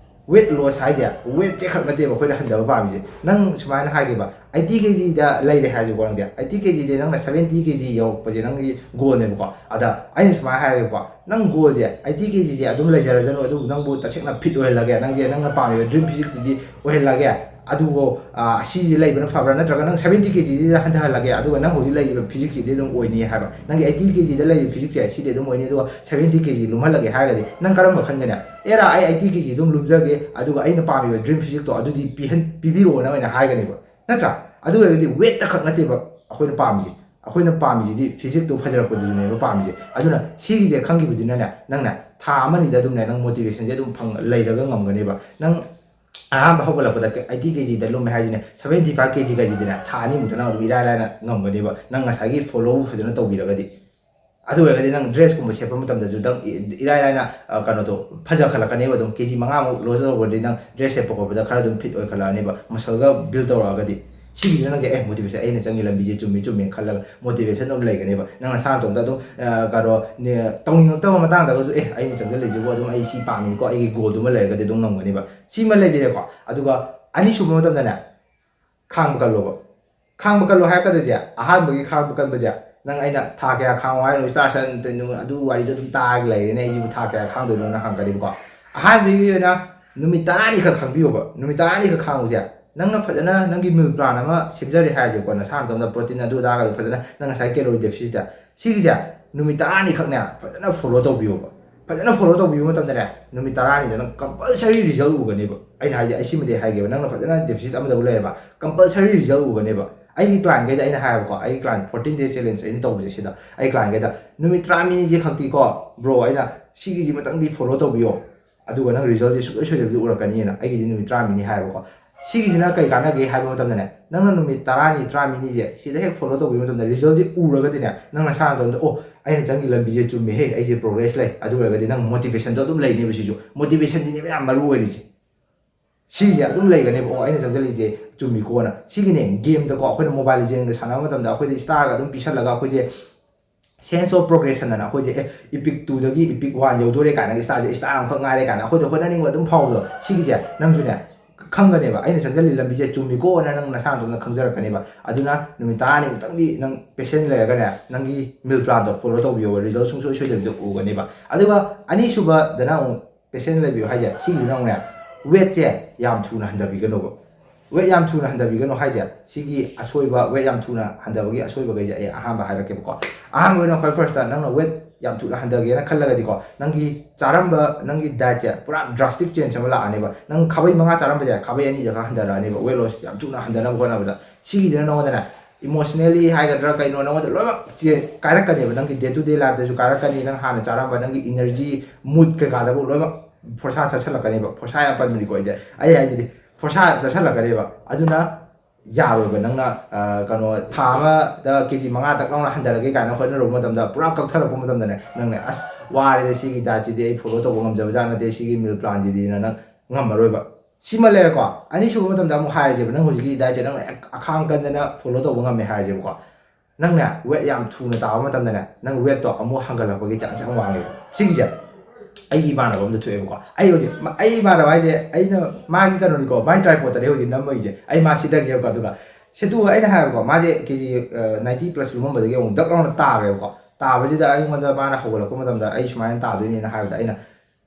ꯋꯦꯠ ꯂꯣꯁ ꯍꯥꯏꯁꯦ ꯋꯦꯠꯁꯦ ꯈꯛ ꯅꯠꯇꯦꯕ ꯑꯩꯈꯣꯏꯅ ꯍꯟꯊꯕ ꯄꯥꯝꯃꯤꯁꯦ꯫ ꯅꯪ ꯁꯨꯃꯥꯏꯅ ꯍꯥꯏꯒꯦꯕ, ꯑꯩꯠꯇꯤ ꯀꯦꯖꯤꯗ ꯂꯩꯔꯦ ꯍꯥꯏꯔꯁꯤꯀꯣ, ꯅꯪꯁꯦ ꯑꯩꯠꯇꯤ ꯀꯦꯖꯤꯗꯤ, ꯅꯪꯅ ꯁꯕꯦꯟꯇꯤ ꯀꯦꯖꯤ ꯌꯧꯔꯛꯄꯁꯦ ꯅꯪꯒꯤ ꯒꯣꯜꯅꯦꯕꯀꯣ꯫ ꯑꯗ ꯑꯩꯅ ꯁꯨꯃꯥꯏꯅ ꯍꯥꯏꯔꯒꯦꯀꯣ, ꯅꯪ ꯒꯣꯜꯁꯦ ꯑꯩꯠꯇꯤ ꯀꯦꯖꯤꯁꯦ ꯑꯗꯨꯝ ꯂꯩꯖꯔꯁꯅꯨ, ꯑꯗꯨꯕꯨ ꯅꯪꯕꯨ ꯇꯁꯦꯡꯅ ꯐꯤꯠ ꯑꯣꯏꯍꯜꯂꯒꯦ, ꯅꯪꯁꯦ ꯅꯪꯅ ꯄꯥꯝꯃꯤꯕ ꯗ꯭ꯔꯤꯝ ꯐꯤꯖꯤꯛꯇꯨꯗꯤ ꯑꯣꯏꯍꯜꯂꯒꯦ꯫ ꯑꯗꯨꯕꯨ, ꯑ, ꯑꯁꯤꯁꯦ ꯂꯩꯕꯅ ꯐꯕ꯭ꯔꯥ, ꯅꯠꯇ꯭ꯔꯒ ꯅꯪ ꯁꯕꯦꯟꯇꯤ ꯀꯦꯖꯤꯁꯤꯗ ꯍꯟꯊꯍꯜꯂꯒꯦ, ꯑꯗꯨꯒ ꯅꯪ ꯍꯧꯖꯤꯛ ꯂꯩꯔꯤꯕ ꯐꯤꯖꯤꯛꯁꯤꯗꯤ ꯑꯗꯨꯝ ꯑꯣꯏꯅꯤ ꯍꯥꯏꯕ? ꯅꯪꯒꯤ ꯑꯩꯠꯇꯤ ꯀꯦꯖꯤꯗ ꯂꯩꯔꯤꯕ ꯐꯤꯖꯤꯛꯁꯦ ꯁꯤꯗꯤ ꯑꯗꯨꯝ ꯑꯣꯏꯅꯤ, ꯑꯗꯨꯒ ꯁꯕꯦꯟꯇꯤ ꯀꯦꯖꯤ ꯂꯨꯝꯍꯜꯂꯒꯦ ꯍꯥꯏꯔꯒꯗꯤ ꯅꯪ ꯀꯔꯝꯕ ꯈꯟꯒꯅꯤ? ꯑꯦꯔꯥ, ꯑꯩ ꯑꯩꯠꯇꯤ ꯀꯦꯖꯤ ꯑꯗꯨꯝ ꯂꯨꯝꯖꯒꯦ, ꯑꯗꯨꯒ ꯑꯩꯅ ꯄꯥꯝꯃꯤꯕ ꯗ꯭ꯔꯤꯝ ꯐꯤꯖꯤꯛꯇꯣ ꯑꯗꯨꯗꯤ ꯄꯤꯍꯟ-, ꯄꯤꯕꯤꯔꯛꯑꯣꯅ ꯑꯣꯏꯅ ꯍꯥꯏꯒꯅꯦꯕ, ꯅꯠꯇ꯭ꯔꯥ? ꯑꯗꯨ ꯑꯣꯏꯔꯒꯗꯤ ꯋꯦꯠꯇ ꯈꯛ ꯅꯠꯇꯦꯕ ꯑꯩꯈꯣꯏꯅ ꯄꯥꯝꯃꯤꯁꯦ꯫ ꯑꯩꯈꯣꯏꯅ ꯄꯥꯝꯃꯤꯁꯤꯗꯤ ꯐꯤꯖꯤꯛꯇꯣ ꯐꯖꯔꯛꯄꯗꯨꯁꯨꯅꯦꯕ ꯄꯥꯝꯃꯤꯁꯦ꯫ ꯑꯗꯨꯅ ꯁꯤꯒꯤꯁꯦ ꯈꯪꯈꯤꯕꯗꯨꯅꯅꯦ, ꯅꯪꯅ ꯊꯥ ꯑꯃꯅꯤꯗ ꯑꯗꯨꯝꯅꯦ ꯅꯪ ꯃꯣꯇꯤꯚꯦꯁꯟꯁꯦ ꯑꯗꯨꯝ ꯐꯪ-, ꯂꯩꯔꯒ ꯉꯝꯒꯅꯦꯕ꯫ ꯅꯪ ꯑꯍꯥꯟꯕ ꯍꯧꯒꯠꯂꯛꯄꯗ ꯑꯩꯠꯇꯤ ꯀꯦꯖꯤꯗ ꯂꯨꯝꯃꯦ ꯍꯥꯏꯁꯤꯅꯦ, ꯁꯕꯦꯟꯇꯤ ꯐꯥꯏꯚ ꯀꯦꯖꯤ ꯀꯥꯏꯁꯤꯗꯤꯅꯦ ꯊꯥ ꯑꯅꯤꯃꯨꯛꯇ ꯅꯪ ꯑꯗꯨꯝ ꯏꯔꯥꯏ ꯂꯥꯏꯅ ꯉꯝꯒꯅꯦꯕ, ꯅꯪ ꯉꯁꯥꯏꯒꯤ ꯐꯣꯂꯣꯕꯨ ꯐꯖꯅ ꯇꯧꯕꯤꯔꯒꯗꯤ꯫ ꯑꯗꯨ ꯑꯣꯏꯔꯒꯗꯤ ꯅꯪ ꯗ꯭ꯔꯦꯁꯀꯨꯝꯕ ꯁꯦꯠꯄ ꯃꯇꯝꯗꯁꯨ ꯅꯪ ꯏ-, ꯏꯔꯥꯏ ꯂꯥꯏꯅ, ꯑ, ꯀꯩꯅꯣꯗꯣ ꯐꯖꯈꯠꯂꯛꯀꯅꯦꯕ꯫ ꯑꯗꯨꯝ ꯀꯦꯖꯤ ꯃꯉꯥꯃꯨꯛ ꯂꯣꯁ ꯇꯧꯔꯒꯗꯤ ꯅꯪ ꯗ꯭ꯔꯦꯁ ꯁꯦꯠꯄ ꯈꯣꯠꯄꯗ ꯈꯔ ꯑꯗꯨꯝ ꯐꯤꯠ ꯑꯣꯏꯈꯠꯂꯛꯑꯅꯦꯕ, ꯃꯁꯜꯒ ꯕꯤꯜ ꯇꯧꯔꯛꯑꯒꯗꯤ꯫ ꯁꯤꯒꯤꯁꯤꯅ ꯅꯪꯁꯦ ꯑꯦ ꯃꯣꯇꯤꯚꯦꯁꯟ, ꯑꯩꯅ ꯆꯪꯉꯤ ꯂꯝꯕꯤꯁꯦ ꯆꯨꯝꯃꯤ ꯆꯨꯝꯃꯤ ꯈꯜꯂꯒ ꯃꯣꯇꯤꯚꯦꯁꯟ ꯑꯗꯨꯝ ꯂꯩꯒꯅꯦꯕ꯫ ꯅꯪ ꯅꯁꯥ ꯅꯇꯣꯝꯇ ꯑꯗꯨꯝ ꯑ, ꯀꯩꯅꯣ ꯅꯦ- ꯇꯧꯅꯤꯡꯉꯛꯇꯕ ꯃꯇꯥꯡꯗꯒꯁꯨ ꯑꯦ ꯑꯩꯅ ꯆꯪꯁꯤꯜꯂꯤꯁꯤꯕꯨ ꯑꯗꯨꯝ ꯑꯩ ꯁꯤ ꯄꯥꯝꯃꯤꯀꯣ, ꯑꯩꯒꯤ ꯒꯣꯜꯗꯨꯃ ꯂꯩꯔꯒꯗꯤ ꯑꯗꯨꯝ ꯉꯝꯒꯅꯦꯕ꯫ ꯁꯤꯃ ꯂꯩꯕꯤꯔꯦꯀꯣ꯫ ꯑꯗꯨꯒ ꯑꯅꯤꯁꯨꯕ ꯃꯇꯝꯗꯅꯦ, ꯈꯥꯡꯕ ꯀꯜꯂꯣꯕ꯫ ꯈꯥꯡꯕ ꯀꯜꯂꯣ ꯍꯥꯏꯔꯛꯀꯗꯣꯏꯁꯦ, ꯑꯍꯥꯟꯕꯒꯤ ꯈꯥꯡꯕ ꯀꯟꯕꯁꯦ, ꯅꯪ ꯑꯩꯅ ꯊꯥ ꯀꯌꯥ ꯈꯥꯡꯉꯣ ꯍꯥꯏꯅꯣ, ꯏꯁꯇꯥꯔ ꯁꯟ ꯑꯗꯨ ꯋꯥꯔꯤꯗꯣ ꯑꯗꯨꯝ ꯇꯥꯔꯒ ꯂꯩꯔꯦꯅꯦ, ꯑꯩꯁꯤꯕꯨ ꯊꯥ ꯀꯌꯥ ꯈꯥꯡꯗꯣꯏꯅꯣꯅ ꯍꯪꯉꯛꯀꯅꯤꯕꯀꯣ꯫ ꯑꯍꯥꯟꯕꯒꯤ ꯑꯣꯏꯅ ꯅꯨꯃꯤꯠ ꯇꯔꯥꯅꯤꯈꯛ ꯈꯥꯡꯕꯤꯌꯣꯕ꯫ ꯅꯨꯃꯤꯠ ꯇꯔꯥꯅꯤꯈꯛ ꯈꯥꯡꯕꯁꯦ ꯅꯪꯅ ꯐꯖꯅ ꯅꯪꯒꯤ ꯃꯤꯜ ꯄ꯭ꯂꯥꯟ ꯑꯃ ꯁꯦꯝꯖꯔꯦ ꯍꯥꯏꯔꯁꯦꯀꯣ, ꯅꯁꯥ ꯅꯇꯣꯝꯇ ꯄ꯭ꯔꯣꯇꯤꯟ ꯑꯗꯨ ꯑꯗꯥꯒꯗꯣ ꯐꯖꯅ ꯅꯪ ꯉꯁꯥꯏ ꯀꯦꯂꯣꯔꯤ ꯗꯦꯐꯤꯁꯤꯠꯇ, ꯁꯤꯒꯤꯁꯦ ꯅꯨꯃꯤꯠ ꯇꯔꯥꯅꯤꯈꯛꯅꯦ ꯐꯖꯅ ꯐꯣꯂꯣ ꯇꯧꯕꯤꯌꯣꯕ꯫ ꯐꯖꯅ ꯐꯣꯂꯣ ꯇꯧꯕꯤꯕ ꯃꯇꯝꯗꯅꯦ, ꯅꯨꯃꯤꯠ ꯇꯔꯥꯅꯤꯗ ꯅꯪ ꯀꯝꯄꯜꯁꯔꯤ ꯔꯤꯖꯜ ꯎꯒꯅꯦꯕ꯫ ꯑꯩꯅ ꯍꯥꯏꯁꯦ, ꯑꯩ ꯁꯤꯃꯗꯤ ꯍꯥꯏꯒꯦꯕ, ꯅꯪꯅ ꯐꯖꯅ ꯗꯦꯐꯤꯁꯤꯠ ꯑꯃꯗꯕꯨ ꯂꯩꯔꯕ, ꯀꯝꯄꯜꯁꯔꯤ ꯔꯤꯖꯜ ꯎꯒꯅꯦꯕ꯫ ꯑꯩꯒꯤ ꯀ꯭ꯂꯥꯏꯟꯈꯩꯗ ꯑꯩꯅ ꯍꯥꯏꯌꯦꯕꯀꯣ, ꯑꯩꯒꯤ ꯀ꯭ꯂꯥꯏꯟ ꯐꯣꯔꯇꯤꯟ ꯗꯦꯖ ꯆꯦꯂꯦꯟꯖ ꯑꯩꯅ ꯇꯧꯕꯁꯦ, ꯁꯤꯗ ꯑꯩ ꯀ꯭ꯂꯥꯏꯟꯈꯩꯗ ꯅꯨꯃꯤꯠ ꯇꯔꯥꯃꯔꯤꯅꯤꯁꯦ ꯈꯛꯇꯤꯀꯣ ꯕ꯭ꯔꯣ, ꯑꯩꯅ ꯁꯤꯒꯤꯁꯤ ꯃꯇꯪꯗꯤ ꯐꯣꯂꯣ ꯇꯧꯕꯤꯌꯣ, ꯑꯗꯨꯒ ꯅꯪ ꯔꯤꯖꯜꯁꯦ ꯁꯨꯡꯁꯣꯏ ꯁꯣꯏꯗꯕꯤꯗ ꯎꯔꯛꯀꯅꯤꯅ꯫ ꯑꯩꯒꯤꯗꯤ ꯅꯨꯃꯤꯠ ꯇꯔꯥꯃꯔꯤꯅꯤ ꯍꯥꯏꯌꯦꯕꯀꯣ꯫ ꯁꯤꯒꯤꯁꯤꯅ ꯀꯩ ꯀꯥꯟꯅꯒꯦ ꯍꯥꯏꯕ ꯃꯇꯝꯗꯅꯦ, ꯅꯪꯅ ꯅꯨꯃꯤꯠ ꯇꯔꯥꯅꯤ ꯇꯔꯥꯃꯔꯤꯅꯤꯁꯦ ꯁꯤꯗ ꯍꯦꯛ ꯐꯣꯂꯣ ꯇꯧꯕꯤꯕ ꯃꯇꯝꯗ ꯔꯤꯖꯜꯁꯦ ꯎꯔꯒꯗꯤꯅꯦ, ꯅꯪ ꯅꯁꯥ ꯅꯇꯣꯝꯇ, "ꯑꯣ, ꯑꯩꯅ ꯆꯪꯒꯤ ꯂꯝꯕꯤꯁꯦ ꯆꯨꯝꯃꯦꯍꯦ, ꯑꯩꯁꯦ ꯄ꯭ꯔꯣꯒ꯭ꯔꯦꯁ ꯂꯩ", ꯑꯗꯨ ꯑꯣꯏꯔꯒꯗꯤ ꯅꯪ ꯃꯣꯇꯤꯚꯦꯁꯟꯗꯣ ꯑꯗꯨꯝ ꯂꯩꯅꯦꯕ꯫ ꯁꯤꯁꯨ ꯃꯣꯇꯤꯚꯦꯁꯟꯁꯤꯅꯦꯕ ꯌꯥꯝ ꯃꯔꯨ ꯑꯣꯏꯔꯤꯁꯦ꯫ ꯁꯤꯁꯦ ꯑꯗꯨꯝ ꯂꯩꯒꯅꯦꯕ, "ꯑꯣ, ꯑꯩꯅ ꯆꯪꯁꯤꯜꯂꯤꯁꯦ ꯆꯨꯝꯃꯤꯀꯣꯅ"꯫ ꯁꯤꯒꯤꯅꯦ, ꯒꯦꯝꯗꯀꯣ ꯑꯩꯈꯣꯏꯅ ꯃꯣꯕꯥꯏꯜ ꯂꯤꯖꯦꯟꯒ ꯁꯥꯟꯅꯕ ꯃꯇꯝꯗ ꯑꯩꯈꯣꯏꯗ ꯏꯁꯇꯥꯔꯒ ꯑꯗꯨꯝ ꯄꯤꯁꯜꯂꯒ ꯑꯩꯈꯣꯏꯁꯦ ꯁꯦꯟꯁ ꯑꯣꯐ ꯄ꯭ꯔꯣꯒ꯭ꯔꯦꯁꯟ ꯑꯅ ꯑꯩꯈꯣꯏꯁꯦ, ꯑꯦ, ꯏꯄꯤꯛ ꯇꯨꯗꯒꯤ ꯏꯄꯤꯛ ꯋꯥꯟ ꯌꯧꯗꯣꯔꯦ ꯀꯥꯏꯅ, ꯏꯁꯇꯥꯔꯁꯦ ꯏꯁꯇꯥꯔ ꯑꯃꯈꯛ ꯉꯥꯏꯔꯦ ꯀꯥꯏꯅ ꯑꯩꯈꯣꯏꯗ ꯍꯣꯠꯅꯅꯤꯡꯕ ꯑꯗꯨꯝ ꯐꯥꯎꯕꯗꯣ, ꯁꯤꯒꯤꯁꯦ ꯅꯪꯁꯨꯅꯦ ꯈꯪꯒꯅꯦꯕ꯫ ꯑꯩꯅ ꯆꯪꯁꯤꯜꯂꯤ ꯂꯝꯕꯤꯁꯦ ꯆꯨꯝꯃꯤꯀꯣꯅ ꯅꯪ ꯅꯁꯥ ꯅꯇꯣꯝꯇ ꯈꯪꯖꯔꯛꯀꯅꯦꯕ꯫ ꯑꯗꯨꯅ ꯅꯨꯃꯤꯠ ꯇꯔꯥꯅꯤꯃꯨꯛꯇꯪꯗꯤ ꯅꯪ ꯄꯦꯁꯦꯟ ꯂꯩꯔꯒꯅꯦ, ꯅꯪꯒꯤ ꯃꯤꯜ ꯄ꯭ꯂꯥꯟꯗꯣ ꯐꯣꯂꯣ ꯇꯧꯕꯤꯌꯣꯕ, ꯔꯤꯖꯜ ꯁꯨꯡꯁꯣꯏ ꯁꯣꯏꯗꯕꯤꯗ ꯎꯒꯅꯦꯕ꯫ ꯑꯗꯨꯒ ꯑꯅꯤꯁꯨꯕꯗꯅ ꯑꯃꯨꯛ ꯄꯦꯁꯦꯟ ꯂꯩꯕꯤꯌꯨ ꯍꯥꯏꯁꯦ, ꯁꯤꯒꯤꯁꯤꯅ ꯑꯃꯨꯛꯅꯦ, ꯋꯦꯠꯁꯦ ꯌꯥꯝ ꯊꯨꯅ ꯍꯟꯊꯕꯤꯒꯅꯣꯕ꯫ ꯋꯦꯠ ꯌꯥꯝ ꯊꯨꯅ ꯍꯟꯊꯕꯤꯒꯅꯨ ꯍꯥꯏꯁꯦ, ꯁꯤꯒꯤ ꯑꯁꯣꯏꯕ, ꯋꯦꯠ ꯌꯥꯝ ꯊꯨꯅ ꯍꯟꯊꯕꯒꯤ ꯑꯁꯣꯏꯕꯈꯩꯁꯦ ꯑꯩ ꯑꯍꯥꯟꯕ ꯍꯥꯏꯔꯛꯀꯦꯕꯀꯣ꯫ ꯑꯍꯥꯟꯕ ꯑꯣꯏꯅ ꯈ꯭ꯋꯥꯏ ꯐꯥꯔꯁꯇ ꯅꯪꯅ ꯋꯦꯠ ꯌꯥꯝ ꯊꯨꯅ ꯍꯟꯊꯒꯦꯅ ꯈꯜꯂꯒꯗꯤꯀꯣ, ꯅꯪꯒꯤ ꯆꯥꯔꯝꯕ, ꯅꯪꯒꯤ ꯗꯥꯏꯠꯁꯦ ꯄꯨꯔꯥ ꯗ꯭ꯔꯥꯁꯇꯤꯛ ꯆꯦꯟꯖ ꯑꯃ ꯂꯥꯛꯑꯅꯦꯕ꯫ ꯅꯪ ꯈꯥꯕꯩ ꯃꯉꯥ ꯆꯥꯔꯝꯕꯁꯦ ꯈꯥꯕꯩ ꯑꯅꯤꯗ ꯈꯔ ꯍꯟꯊꯔꯛꯑꯅꯦꯕ, ꯋꯦꯠ ꯂꯣꯁ ꯌꯥꯝ ꯊꯨꯅ ꯍꯟꯊꯅꯕ ꯍꯣꯠꯅꯕꯗ꯫ ꯁꯤꯒꯤꯁꯤꯅ ꯅꯉꯣꯟꯗꯅꯦ, ꯏꯃꯣꯁꯅꯦꯜꯂꯤ ꯍꯥꯏꯒꯗ꯭ꯔꯥ ꯀꯩꯅꯣ, ꯅꯉꯣꯟꯗ ꯂꯣꯏꯅꯃꯛ ꯆꯦ-, ꯀꯥꯏꯔꯛꯀꯅꯦꯕ꯫ ꯅꯪꯒꯤ ꯗꯦ ꯇꯨ ꯗꯦ ꯂꯥꯏꯐꯇꯁꯨ ꯀꯥꯏꯔꯛꯀꯅꯤ, ꯅꯪ ꯍꯥꯟꯅ ꯆꯥꯔꯝꯕ ꯅꯪꯒꯤ ꯏꯅꯔꯖꯤ, ꯃꯨꯠ ꯀꯩꯀꯥꯗꯕꯨ ꯂꯣꯏꯅꯃꯛ ꯐꯣꯔꯁꯥ ꯆꯠꯁꯜꯂꯛꯀꯅꯦꯕ꯫ ꯐꯣꯔꯁꯥ ꯌꯥꯝ ꯄꯟꯕꯅꯤꯀꯣ ꯑꯩꯁꯦ, ꯑꯩ ꯍꯥꯏꯁꯤꯗꯤ ꯐꯣꯔꯁꯥ ꯆꯠꯁꯜꯂꯛꯀꯅꯦꯕ꯫ ꯑꯗꯨꯅ ꯌꯥꯔꯣꯏꯕ꯫ ꯅꯪꯅ, ꯑ, ꯀꯩꯅꯣ, ꯊꯥ ꯑꯃꯗ ꯀꯦ ꯖꯤ ꯃꯉꯥ ꯇꯛ ꯂꯥꯎꯅ ꯍꯟꯊꯔꯒꯦ ꯀꯥꯏꯅ ꯍꯣꯠꯅꯔꯨꯕ ꯃꯇꯝꯗ, ꯄꯨꯔꯥ ꯀꯛꯊꯔꯛꯄ ꯃꯇꯝꯗꯅꯦ, ꯅꯪꯅꯦ, "ꯑꯁ, ꯋꯥꯔꯦꯗ, ꯁꯤꯒꯤ ꯗꯥꯏꯠꯁꯤꯗꯤ ꯑꯩ ꯐꯣꯂꯣ ꯇꯧꯕ ꯉꯝꯖꯕꯖꯥꯠ ꯅꯠꯇꯦ, ꯁꯤꯒꯤ ꯃꯤꯜ ꯄ꯭ꯂꯥꯟꯁꯤꯗꯤꯅ" ꯅꯪ ꯉꯝꯃꯔꯣꯏꯕ꯫ ꯁꯤꯃ ꯂꯩꯔꯦꯀꯣ꯫ ꯑꯅꯤꯁꯨꯕ ꯃꯇꯝꯗ ꯑꯃꯨꯛ ꯍꯥꯏꯔꯁꯦꯕ, ꯅꯪ ꯍꯧꯖꯤꯛꯀꯤ ꯗꯥꯏꯠꯁꯦ ꯅꯪꯅ ꯑꯈꯥꯡ ꯀꯟꯗꯅ ꯐꯣꯂꯣ ꯇꯧꯕ ꯉꯝꯃꯦ ꯍꯥꯏꯔꯁꯦꯕꯀꯣ꯫ ꯅꯪꯅꯦ ꯋꯦꯠ ꯌꯥꯝ ꯊꯨꯅ ꯇꯥꯕ ꯃꯇꯝꯗꯅꯦ, ꯅꯪ ꯋꯦꯠꯇꯣ ꯑꯃꯨꯛ ꯍꯟꯒꯠꯂꯛꯄꯒꯤ ꯆꯥꯟꯁ ꯌꯥꯝ ꯋꯥꯡꯉꯦꯕ꯫ ꯁꯤꯒꯤꯁꯦ ꯑꯩꯒꯤ ꯏꯃꯥꯟꯅꯕ ꯑꯃꯗ ꯊꯣꯛꯑꯦꯕꯀꯣ꯫ ꯑꯩ ꯍꯧꯖꯤꯛ ꯃ- ꯑꯩ ꯏꯃꯥꯟꯅꯕ ꯍꯥꯏꯁꯦ ꯑꯩꯅ ꯃꯥꯒꯤ ꯀꯩꯅꯣꯅꯤꯀꯣ, ꯃꯥꯏ ꯇ꯭ꯔꯥꯏꯄꯣꯠꯇꯅꯦ ꯍꯧꯖꯤꯛ ꯅꯝꯃꯛꯏꯁꯦ꯫ ꯑꯩ ꯃꯥ ꯁꯤꯗꯒꯦꯕꯀꯣ꯫ ꯑꯗꯨꯒ ꯁꯦꯇꯨ ꯑꯩꯅ ꯍꯥꯏꯕꯀꯣ, ꯃꯥꯁꯦ ꯀꯦ ꯖꯤ ꯅꯥꯏꯟꯇꯤ ꯄ꯭ꯂꯁ ꯂꯨꯝꯃꯝꯕꯗꯒꯤ ꯑꯃꯨꯛ ꯗꯛ ꯂꯥꯎꯅ ꯇꯥꯈ꯭ꯔꯦꯕꯀꯣ꯫ ꯇꯥꯕꯁꯤꯗ ꯑꯩꯉꯣꯟꯗ ꯃꯥꯅ ꯍꯧꯒꯠꯂꯛꯄ ꯃꯇꯝꯗ ꯑꯩ ꯁꯨꯃꯥꯏꯅ ꯇꯥꯗꯣꯏꯅꯦꯅ ꯍꯥꯏꯕꯗ ꯑꯩꯅ,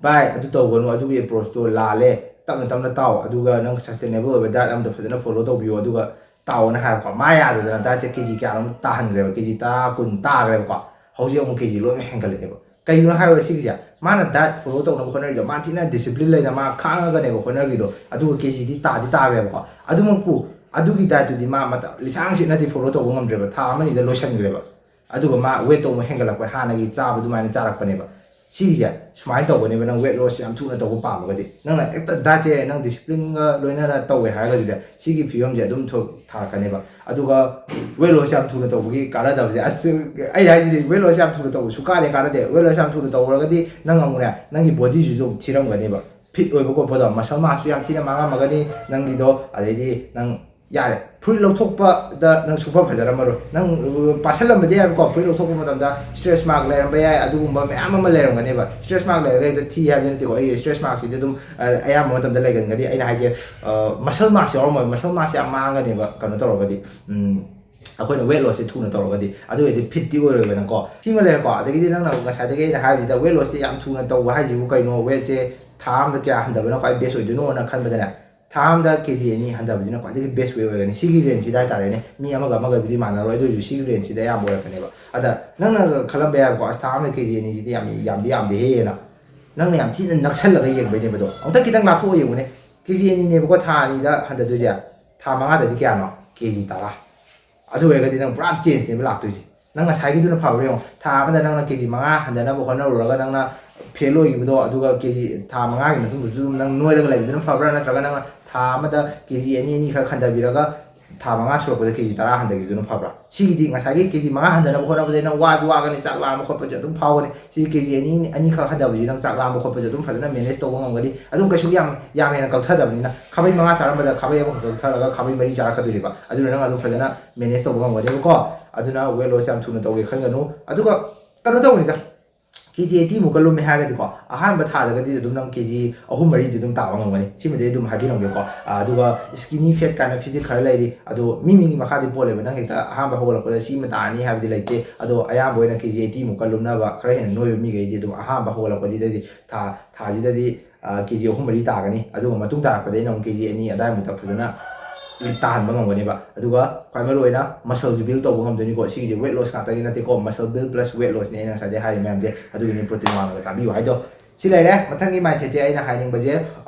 "ꯚꯥꯏ, ꯑꯗꯨ ꯇꯧꯒꯅꯨ, ꯑꯗꯨꯒꯤ ꯑꯦꯄ꯭ꯔꯣꯆꯇꯣ ꯂꯥꯜꯂꯦ, ꯇꯞꯅ ꯇꯞꯅ ꯇꯥꯎ, ꯑꯗꯨꯒ ꯅꯪ ꯁꯁꯇꯦꯅꯦꯕꯜ ꯑꯣꯏꯕ ꯗꯥꯏꯠ ꯑꯝꯗ ꯐꯖꯅ ꯐꯣꯂꯣ ꯇꯧꯕꯤꯌꯣ", ꯑꯗꯨꯒ ꯇꯥꯎꯑꯣꯅ ꯍꯥꯏꯕꯀꯣ꯫ ꯃꯥ ꯌꯥꯗꯗꯅ ꯗꯥꯏꯠꯁꯦ ꯀꯦ ꯖꯤ ꯀꯌꯥꯅꯣꯝ ꯇꯥꯍꯟꯈ꯭ꯔꯦꯕ, ꯀꯦ ꯖꯤ ꯇꯔꯥ, ꯀꯨꯟ ꯇꯥꯈ꯭ꯔꯦꯕꯀꯣ꯫ ꯍꯧꯖꯤꯛ ꯑꯃꯨꯛ ꯀꯦ ꯖꯤ ꯂꯣꯏꯅ ꯍꯦꯟꯒꯠꯂꯛꯑꯦꯕ꯫ ꯀꯩꯒꯤꯅꯣ ꯍꯥꯏꯔꯒ ꯁꯤꯒꯤꯁꯦ, ꯃꯥꯅ ꯗꯥꯏꯠ ꯐꯣꯂꯣ ꯇꯧꯅꯕ ꯍꯣꯠꯅꯔꯤꯗꯣ, ꯃꯥ ꯊꯤꯅ ꯗꯤꯁꯤꯄ꯭ꯂꯤꯟ ꯂꯩꯅ ꯃꯥ ꯈꯥꯡꯉꯒꯅꯦꯕ ꯍꯣꯠꯅꯔꯤꯗꯣ, ꯑꯗꯨꯒ ꯀꯦ ꯖꯤꯗꯤ ꯇꯥꯗꯤ ꯇꯥꯈ꯭ꯔꯦꯕꯀꯣ꯫ ꯑꯗꯨꯃꯛꯄꯨ ꯑꯗꯨꯒꯤ ꯗꯥꯏꯠꯇꯨꯗꯤ ꯃꯥ ꯃꯇꯝ ꯂꯤꯁꯥꯡ ꯁꯤꯠꯅꯗꯤ ꯐꯣꯂꯣ ꯇꯧꯕ ꯉꯝꯗ꯭ꯔꯦꯕ, ꯊꯥ ꯑꯃꯅꯤꯗ ꯂꯣꯏꯁꯤꯟꯈ꯭ꯔꯦꯕ꯫ ꯑꯗꯨꯒ ꯃꯥ ꯋꯦꯠꯇꯣ ꯑꯃꯨꯛ ꯍꯦꯟꯒꯠꯂꯛꯄ, ꯍꯥꯟꯅꯒꯤ ꯆꯥꯕ ꯑꯗꯨꯃꯥꯏꯅ ꯆꯥꯔꯛꯄꯅꯦꯕ꯫ ꯁꯤꯒꯤꯁꯦ ꯁꯨꯃꯥꯏꯅ ꯇꯧꯒꯅꯦꯕ, ꯅꯪ ꯋꯦꯠ ꯂꯣꯁ ꯌꯥꯝ ꯊꯨꯅ ꯇꯧꯕ ꯄꯥꯝꯃꯒꯗꯤ꯫ ꯅꯪꯅ ꯍꯦꯛꯇ ꯗꯥꯏꯠꯁꯦ ꯅꯪ ꯗꯤꯁꯤꯄ꯭ꯂꯤꯟꯒ ꯂꯣꯏꯅꯅ ꯇꯧꯋꯦ ꯍꯥꯏꯔꯒꯁꯨꯅꯦ, ꯁꯤꯒꯤ ꯐꯤꯕꯝꯁꯦ ꯑꯗꯨꯝ ꯊꯣꯛ ꯊꯥꯔꯛꯀꯅꯦꯕ꯫ ꯑꯗꯨꯒ ꯋꯦꯠ ꯂꯣꯁ ꯌꯥꯝ ꯊꯨꯅ ꯇꯧꯕꯒꯤ ꯀꯥꯟꯅꯗꯕꯁꯦ, ꯑꯁ, ꯑꯩ ꯍꯥꯏꯁꯤꯗꯤ ꯋꯦꯠ ꯂꯣꯁ ꯌꯥꯝ ꯊꯨꯅ ꯇꯧꯕ ꯁꯨꯀꯥꯗꯦ ꯀꯥꯟꯅꯗꯦ꯫ ꯋꯦꯠ ꯂꯣꯁ ꯌꯥꯝ ꯊꯨꯅ ꯇꯧꯔꯒꯗꯤ ꯅꯪ ꯑꯃꯨꯛꯅꯦ, ꯅꯪꯒꯤ ꯕꯣꯗꯤꯁꯤꯁꯨ ꯑꯃꯨꯛ ꯊꯤꯔꯝꯒꯅꯦꯕ꯫ ꯐꯤꯠ ꯑꯣꯏꯕ ꯈꯣꯠꯄꯗꯣ, ꯃꯁꯜ ꯃꯥꯁꯁꯨ ꯌꯥꯝ ꯊꯤꯅ ꯃꯥꯡꯉꯝꯃꯒꯅꯤ ꯅꯪꯒꯤꯗꯣ꯫ ꯑꯗꯩꯗꯤ ꯅꯪ ꯌꯥꯔꯦ, ꯐꯨꯔꯤꯠ ꯂꯧꯊꯣꯛꯄꯗ ꯅꯪ ꯁꯨꯐ ꯐꯖꯔꯝꯃꯔꯣꯏ꯫ ꯅꯪ, ꯑ, ꯄꯥꯁꯜꯂꯝꯕꯗꯤ ꯌꯥꯏꯕꯀꯣ, ꯐꯨꯔꯤꯠ ꯂꯧꯊꯣꯛꯄ ꯃꯇꯝꯗ ꯁ꯭ꯇ꯭ꯔꯦꯁ ꯃꯥꯔꯛ ꯂꯩꯔꯝꯕ ꯌꯥꯏ, ꯑꯗꯨꯒꯨꯝꯕ ꯃꯌꯥꯝ ꯑꯃ ꯂꯩꯔꯝꯒꯅꯦꯕ꯫ ꯁ꯭ꯇ꯭ꯔꯦꯁ ꯃꯥꯔꯛ ꯂꯩꯔꯒ ꯍꯦꯛꯇ ꯊꯤ ꯍꯥꯏꯕꯗꯤ ꯅꯠꯇꯦꯀꯣ, ꯑꯩ ꯁ꯭ꯇ꯭ꯔꯦꯁ ꯃꯥꯔꯛꯁꯤꯗꯤ ꯑꯗꯨꯝ, ꯑ, ꯑꯌꯥꯝꯕ ꯃꯇꯝꯗ ꯂꯩꯒꯟꯒꯅꯤ꯫ ꯑꯩꯅ ꯍꯥꯏꯁꯦ, ꯑ, ꯃꯁꯜ ꯃꯥꯁꯁꯦ ꯌꯥꯎꯔꯝꯃꯣꯏ, ꯃꯁꯜ ꯃꯥꯁꯁꯦ ꯌꯥꯝ ꯃꯥꯡꯒꯅꯦꯕ, ꯀꯩꯅꯣ ꯇꯧꯔꯒꯗꯤ, ꯎꯝ, ꯑꯩꯈꯣꯏꯅ ꯋꯦꯠ ꯂꯣꯁꯁꯦ ꯊꯨꯅ ꯇꯧꯔꯒꯗꯤ꯫ ꯑꯗꯨ ꯑꯣꯏꯔꯗꯤ ꯐꯤꯠꯇꯤ ꯑꯣꯏꯔꯣꯏꯕ ꯅꯪꯀꯣ꯫ ꯁꯤꯃ ꯂꯩꯔꯦꯀꯣ꯫ ꯑꯗꯒꯤꯗꯤ ꯅꯪꯅ ꯉꯁꯥꯏꯗꯒꯤ ꯑꯩꯅ ꯍꯥꯏꯕꯁꯤꯗ, ꯋꯦꯠ ꯂꯣꯁꯁꯦ ꯌꯥꯝ ꯊꯨꯅ ꯇꯧꯕ ꯍꯥꯏꯁꯤꯕꯨ ꯀꯩꯅꯣ, ꯋꯦꯠꯁꯦ ꯊꯥ ꯑꯃꯗ ꯀꯌꯥ ꯍꯟꯊꯕꯅ ꯈ꯭ꯋꯥꯏ ꯕꯦꯁ ꯑꯣꯏꯗꯣꯏꯅꯣꯅ ꯈꯟꯕꯗꯅꯦ, ꯊꯥ ꯑꯃꯗ ꯀꯦ ꯖꯤ ꯑꯅꯤ ꯍꯟꯊꯕꯁꯤꯅ ꯈ꯭ꯋꯥꯏꯗꯒꯤ ꯕꯦꯁ ꯋꯦ ꯑꯣꯏꯒꯅꯤ꯫ ꯁꯤꯒꯤ ꯔꯦꯟꯖꯁꯤꯗ ꯍꯥꯏꯇꯥꯔꯦꯅꯦ, ꯃꯤ ꯑꯃꯒ ꯑꯃꯒꯕꯨꯗꯤ ꯃꯥꯟꯅꯔꯣꯏ, ꯑꯗꯨ ꯑꯣꯏꯔꯁꯨ ꯁꯤꯒꯤ ꯔꯦꯟꯖꯁꯤꯗ ꯑꯌꯥꯝꯕ ꯑꯣꯏꯔꯛꯀꯅꯦꯕ꯫ ꯑꯗ ꯅꯪꯅ ꯈꯜꯂꯝꯕ ꯌꯥꯏꯕꯀꯣ, "ꯑꯁ, ꯊꯥ ꯑꯃꯗ ꯀꯦ ꯖꯤ ꯑꯅꯤꯁꯤꯗꯤ ꯌꯥꯝ, ꯌꯥꯝꯗꯤ ꯌꯥꯝꯗꯦꯍꯦꯅ", ꯅꯪꯅ ꯌꯥꯝ ꯊꯤꯅ ꯅꯛꯁꯜꯂꯒ ꯌꯦꯡꯕꯩꯅꯦꯕ꯫ ꯑꯗꯣ ꯑꯃꯨꯛꯇ ꯈꯤꯇꯪ ꯂꯥꯞꯊꯣꯛꯑ ꯌꯦꯡꯉꯨꯅꯦ, ꯀꯦ ꯖꯤ ꯑꯅꯤꯅꯦꯕꯀꯣ ꯊꯥ ꯑꯅꯤꯗ ꯍꯟꯊꯗꯣꯏꯁꯦ, ꯊꯥ ꯃꯉꯥꯗꯗꯤ ꯀꯌꯥꯅꯣ? ꯀꯦ ꯖꯤ ꯇꯔꯥ꯫ ꯑꯗꯨ ꯑꯣꯏꯔꯒꯗꯤ ꯅꯪ ꯄꯨꯔꯥ ꯆꯦꯟꯖꯅꯦꯕ ꯂꯥꯛꯇꯣꯏꯁꯦ꯫ ꯅꯪ ꯉꯁꯥꯏꯒꯤꯗꯨꯅ ꯐꯕ꯭ꯔꯥ ꯌꯦꯡꯉꯣ꯫ ꯊꯥ ꯑꯃꯗ ꯅꯪꯅ ꯀꯦ ꯖꯤ ꯃꯉꯥ ꯍꯟꯊꯅꯕ ꯍꯣꯠꯅꯔꯨꯔꯒ ꯅꯪꯅ ꯐꯦꯜ ꯑꯣꯏꯈꯤꯕꯗꯣ, ꯑꯗꯨꯒ ꯀꯦ ꯖꯤ ꯊꯥ ꯃꯉꯥꯒꯤ ꯃꯇꯨꯡꯗꯁꯨ ꯑꯗꯨꯝ ꯅꯪ ꯅꯣꯏꯔꯒ ꯂꯩꯕꯗꯨꯅ ꯐꯕ꯭ꯔꯥ, ꯅꯠꯇ꯭ꯔꯒ ꯅꯪꯅ ꯊꯥ ꯑꯃꯗ ꯀꯦ ꯖꯤ ꯑꯅꯤ ꯑꯅꯤꯈꯛ ꯍꯟꯊꯕꯤꯔꯒ ꯊꯥ ꯃꯉꯥ ꯁꯨꯔꯛꯄꯗ ꯀꯦ ꯖꯤ ꯇꯔꯥ ꯍꯟꯊꯈꯤꯕꯗꯨꯅ ꯐꯕ꯭ꯔꯥ? ꯁꯤꯒꯤꯗꯤ ꯉꯁꯥꯏꯒꯤ ꯀꯦ ꯖꯤ ꯃꯉꯥ ꯍꯟꯊꯅꯕ ꯍꯣꯠꯅꯕꯗ ꯅꯪ ꯋꯥꯁꯨ ꯋꯥꯒꯅꯤ, ꯆꯥꯛ ꯂꯥꯝꯕ ꯈꯣꯠꯄꯁꯨ ꯑꯗꯨꯝ ꯐꯥꯎꯒꯅꯤ꯫ ꯁꯤ ꯀꯦ ꯖꯤ ꯑꯅꯤ, ꯑꯅꯤꯈꯛ ꯍꯟꯊꯕꯁꯤ ꯅꯪ ꯆꯥꯛ ꯂꯥꯝꯕ ꯈꯣꯠꯄꯁꯨ ꯑꯗꯨꯝ ꯐꯖꯅ ꯃꯦꯅꯦꯖ ꯇꯧꯕ ꯉꯝꯒꯅꯤ꯫ ꯑꯗꯨꯝ ꯀꯩꯁꯨ ꯌꯥꯝ, ꯌꯥꯝ ꯍꯦꯟꯅ ꯀꯛꯊꯗꯕꯅꯤꯅ, ꯈꯥꯕꯩ ꯃꯉꯥ ꯆꯥꯔꯝꯕꯗ ꯈꯥꯕꯩ ꯑꯃꯈꯛ ꯀꯛꯊꯔꯒ ꯈꯥꯕꯩ ꯃꯔꯤ ꯆꯥꯔꯛꯀꯗꯣꯔꯤꯕ꯫ ꯑꯗꯨꯅ ꯅꯪ ꯑꯗꯨꯝ ꯐꯖꯅ ꯃꯦꯅꯦꯖ ꯇꯧꯕ ꯉꯝꯒꯅꯦꯕꯀꯣ꯫ ꯑꯗꯨꯅ ꯋꯦꯠ ꯂꯣꯁ ꯌꯥꯝ ꯊꯨꯅ ꯇꯧꯒꯦ ꯈꯟꯒꯅꯨ꯫ ꯑꯗꯨꯒ ꯀꯩꯅꯣ ꯇꯧꯕꯅꯤꯗ, ꯀꯦ ꯖꯤ ꯑꯩꯠꯇꯤꯃꯨꯛꯀ ꯂꯨꯝꯃꯦ ꯍꯥꯏꯔꯒꯗꯤꯀꯣ, ꯑꯍꯥꯟꯕ ꯊꯥꯗꯒꯗꯤ ꯑꯗꯨꯝ ꯅꯪ ꯀꯦ ꯖꯤ ꯑꯍꯨꯝ ꯃꯔꯤꯗꯤ ꯑꯗꯨꯝ ꯇꯥꯕ ꯉꯝꯒꯅꯤ꯫ ꯁꯤꯃꯗꯤ ꯑꯩ ꯑꯗꯨꯝ ꯍꯥꯏꯕꯤꯔꯝꯒꯦꯀꯣ꯫ ꯑꯗꯨꯒ ꯁ꯭ꯀꯤꯅꯤ ꯐꯦꯠ ꯀꯥꯏꯅ ꯐꯤꯖꯤꯛ ꯈꯔ ꯂꯩꯔꯤ꯫ ꯑꯗꯣ ꯃꯤ ꯃꯤꯒꯤ ꯃꯈꯥꯗꯤ ꯄꯣꯜꯂꯦꯕ꯫ ꯅꯪ ꯍꯦꯛꯇ ꯑꯍꯥꯟꯕ ꯍꯧꯒꯠꯂꯛꯄꯗ ꯁꯤꯃ ꯇꯥꯔꯅꯤ ꯍꯥꯏꯕꯗꯤ ꯂꯩꯇꯦ꯫ ꯑꯗꯣ ꯑꯌꯥꯝꯕ ꯑꯣꯏꯅ ꯀꯦ ꯖꯤ ꯑꯩꯠꯇꯤꯃꯨꯛꯀ ꯂꯨꯝꯅꯕ ꯈꯔ ꯍꯦꯟꯅ ꯅꯣꯏꯕ ꯃꯤꯈꯩꯗꯤ ꯑꯗꯨꯝ ꯑꯍꯥꯟꯕ ꯍꯧꯒꯠꯂꯛꯄꯁꯤꯗꯗꯤ, ꯊꯥ, ꯊꯥꯁꯤꯗꯗꯤ, ꯀꯦ ꯖꯤ ꯑꯍꯨꯝ ꯃꯔꯤ ꯇꯥꯒꯅꯤ꯫ ꯑꯗꯨꯒ ꯃꯇꯨꯡ ꯇꯥꯔꯛꯄꯗ ꯑꯩꯅ ꯑꯃꯨꯛ ꯀꯦ ꯖꯤ ꯑꯅꯤ ꯑꯗꯥꯏꯃꯨꯛꯇ ꯐꯖꯅ ꯇꯥꯍꯟꯕ ꯉꯝꯒꯅꯦꯕ꯫ ꯑꯗꯨꯒ ꯈ꯭ꯋꯥꯏ ꯃꯔꯨ ꯑꯣꯏꯅ ꯃꯁꯜꯁꯨ ꯕꯤꯜ ꯇꯧꯕ ꯉꯝꯗꯣꯏꯅꯤꯀꯣ꯫ ꯁꯤꯒꯤꯁꯦ ꯋꯦꯠ ꯂꯣꯁ ꯉꯥꯛꯇꯒꯤ ꯅꯠꯇꯦꯀꯣ, ꯃꯁꯜ ꯕꯤꯜ ꯄ꯭ꯂꯁ ꯋꯦꯠ ꯂꯣꯁꯅꯦ ꯑꯩꯅ ꯉꯁꯥꯏꯗꯩ ꯍꯥꯏꯔꯤ ꯃꯌꯥꯝꯁꯦ꯫ ꯑꯗꯨꯒꯤꯅꯤ ꯄ꯭ꯔꯣꯇꯤꯟ ꯋꯥꯡꯅꯒ ꯆꯥꯕꯤꯌꯨ ꯍꯥꯏꯗꯣ꯫ ꯁꯤ ꯂꯩꯔꯦ꯫ ꯃꯊꯪꯒꯤ ꯃꯥꯏꯟꯁꯦꯠꯁꯦ ꯑꯩꯅ ꯍꯥꯏꯅꯤꯡꯕꯁꯦ,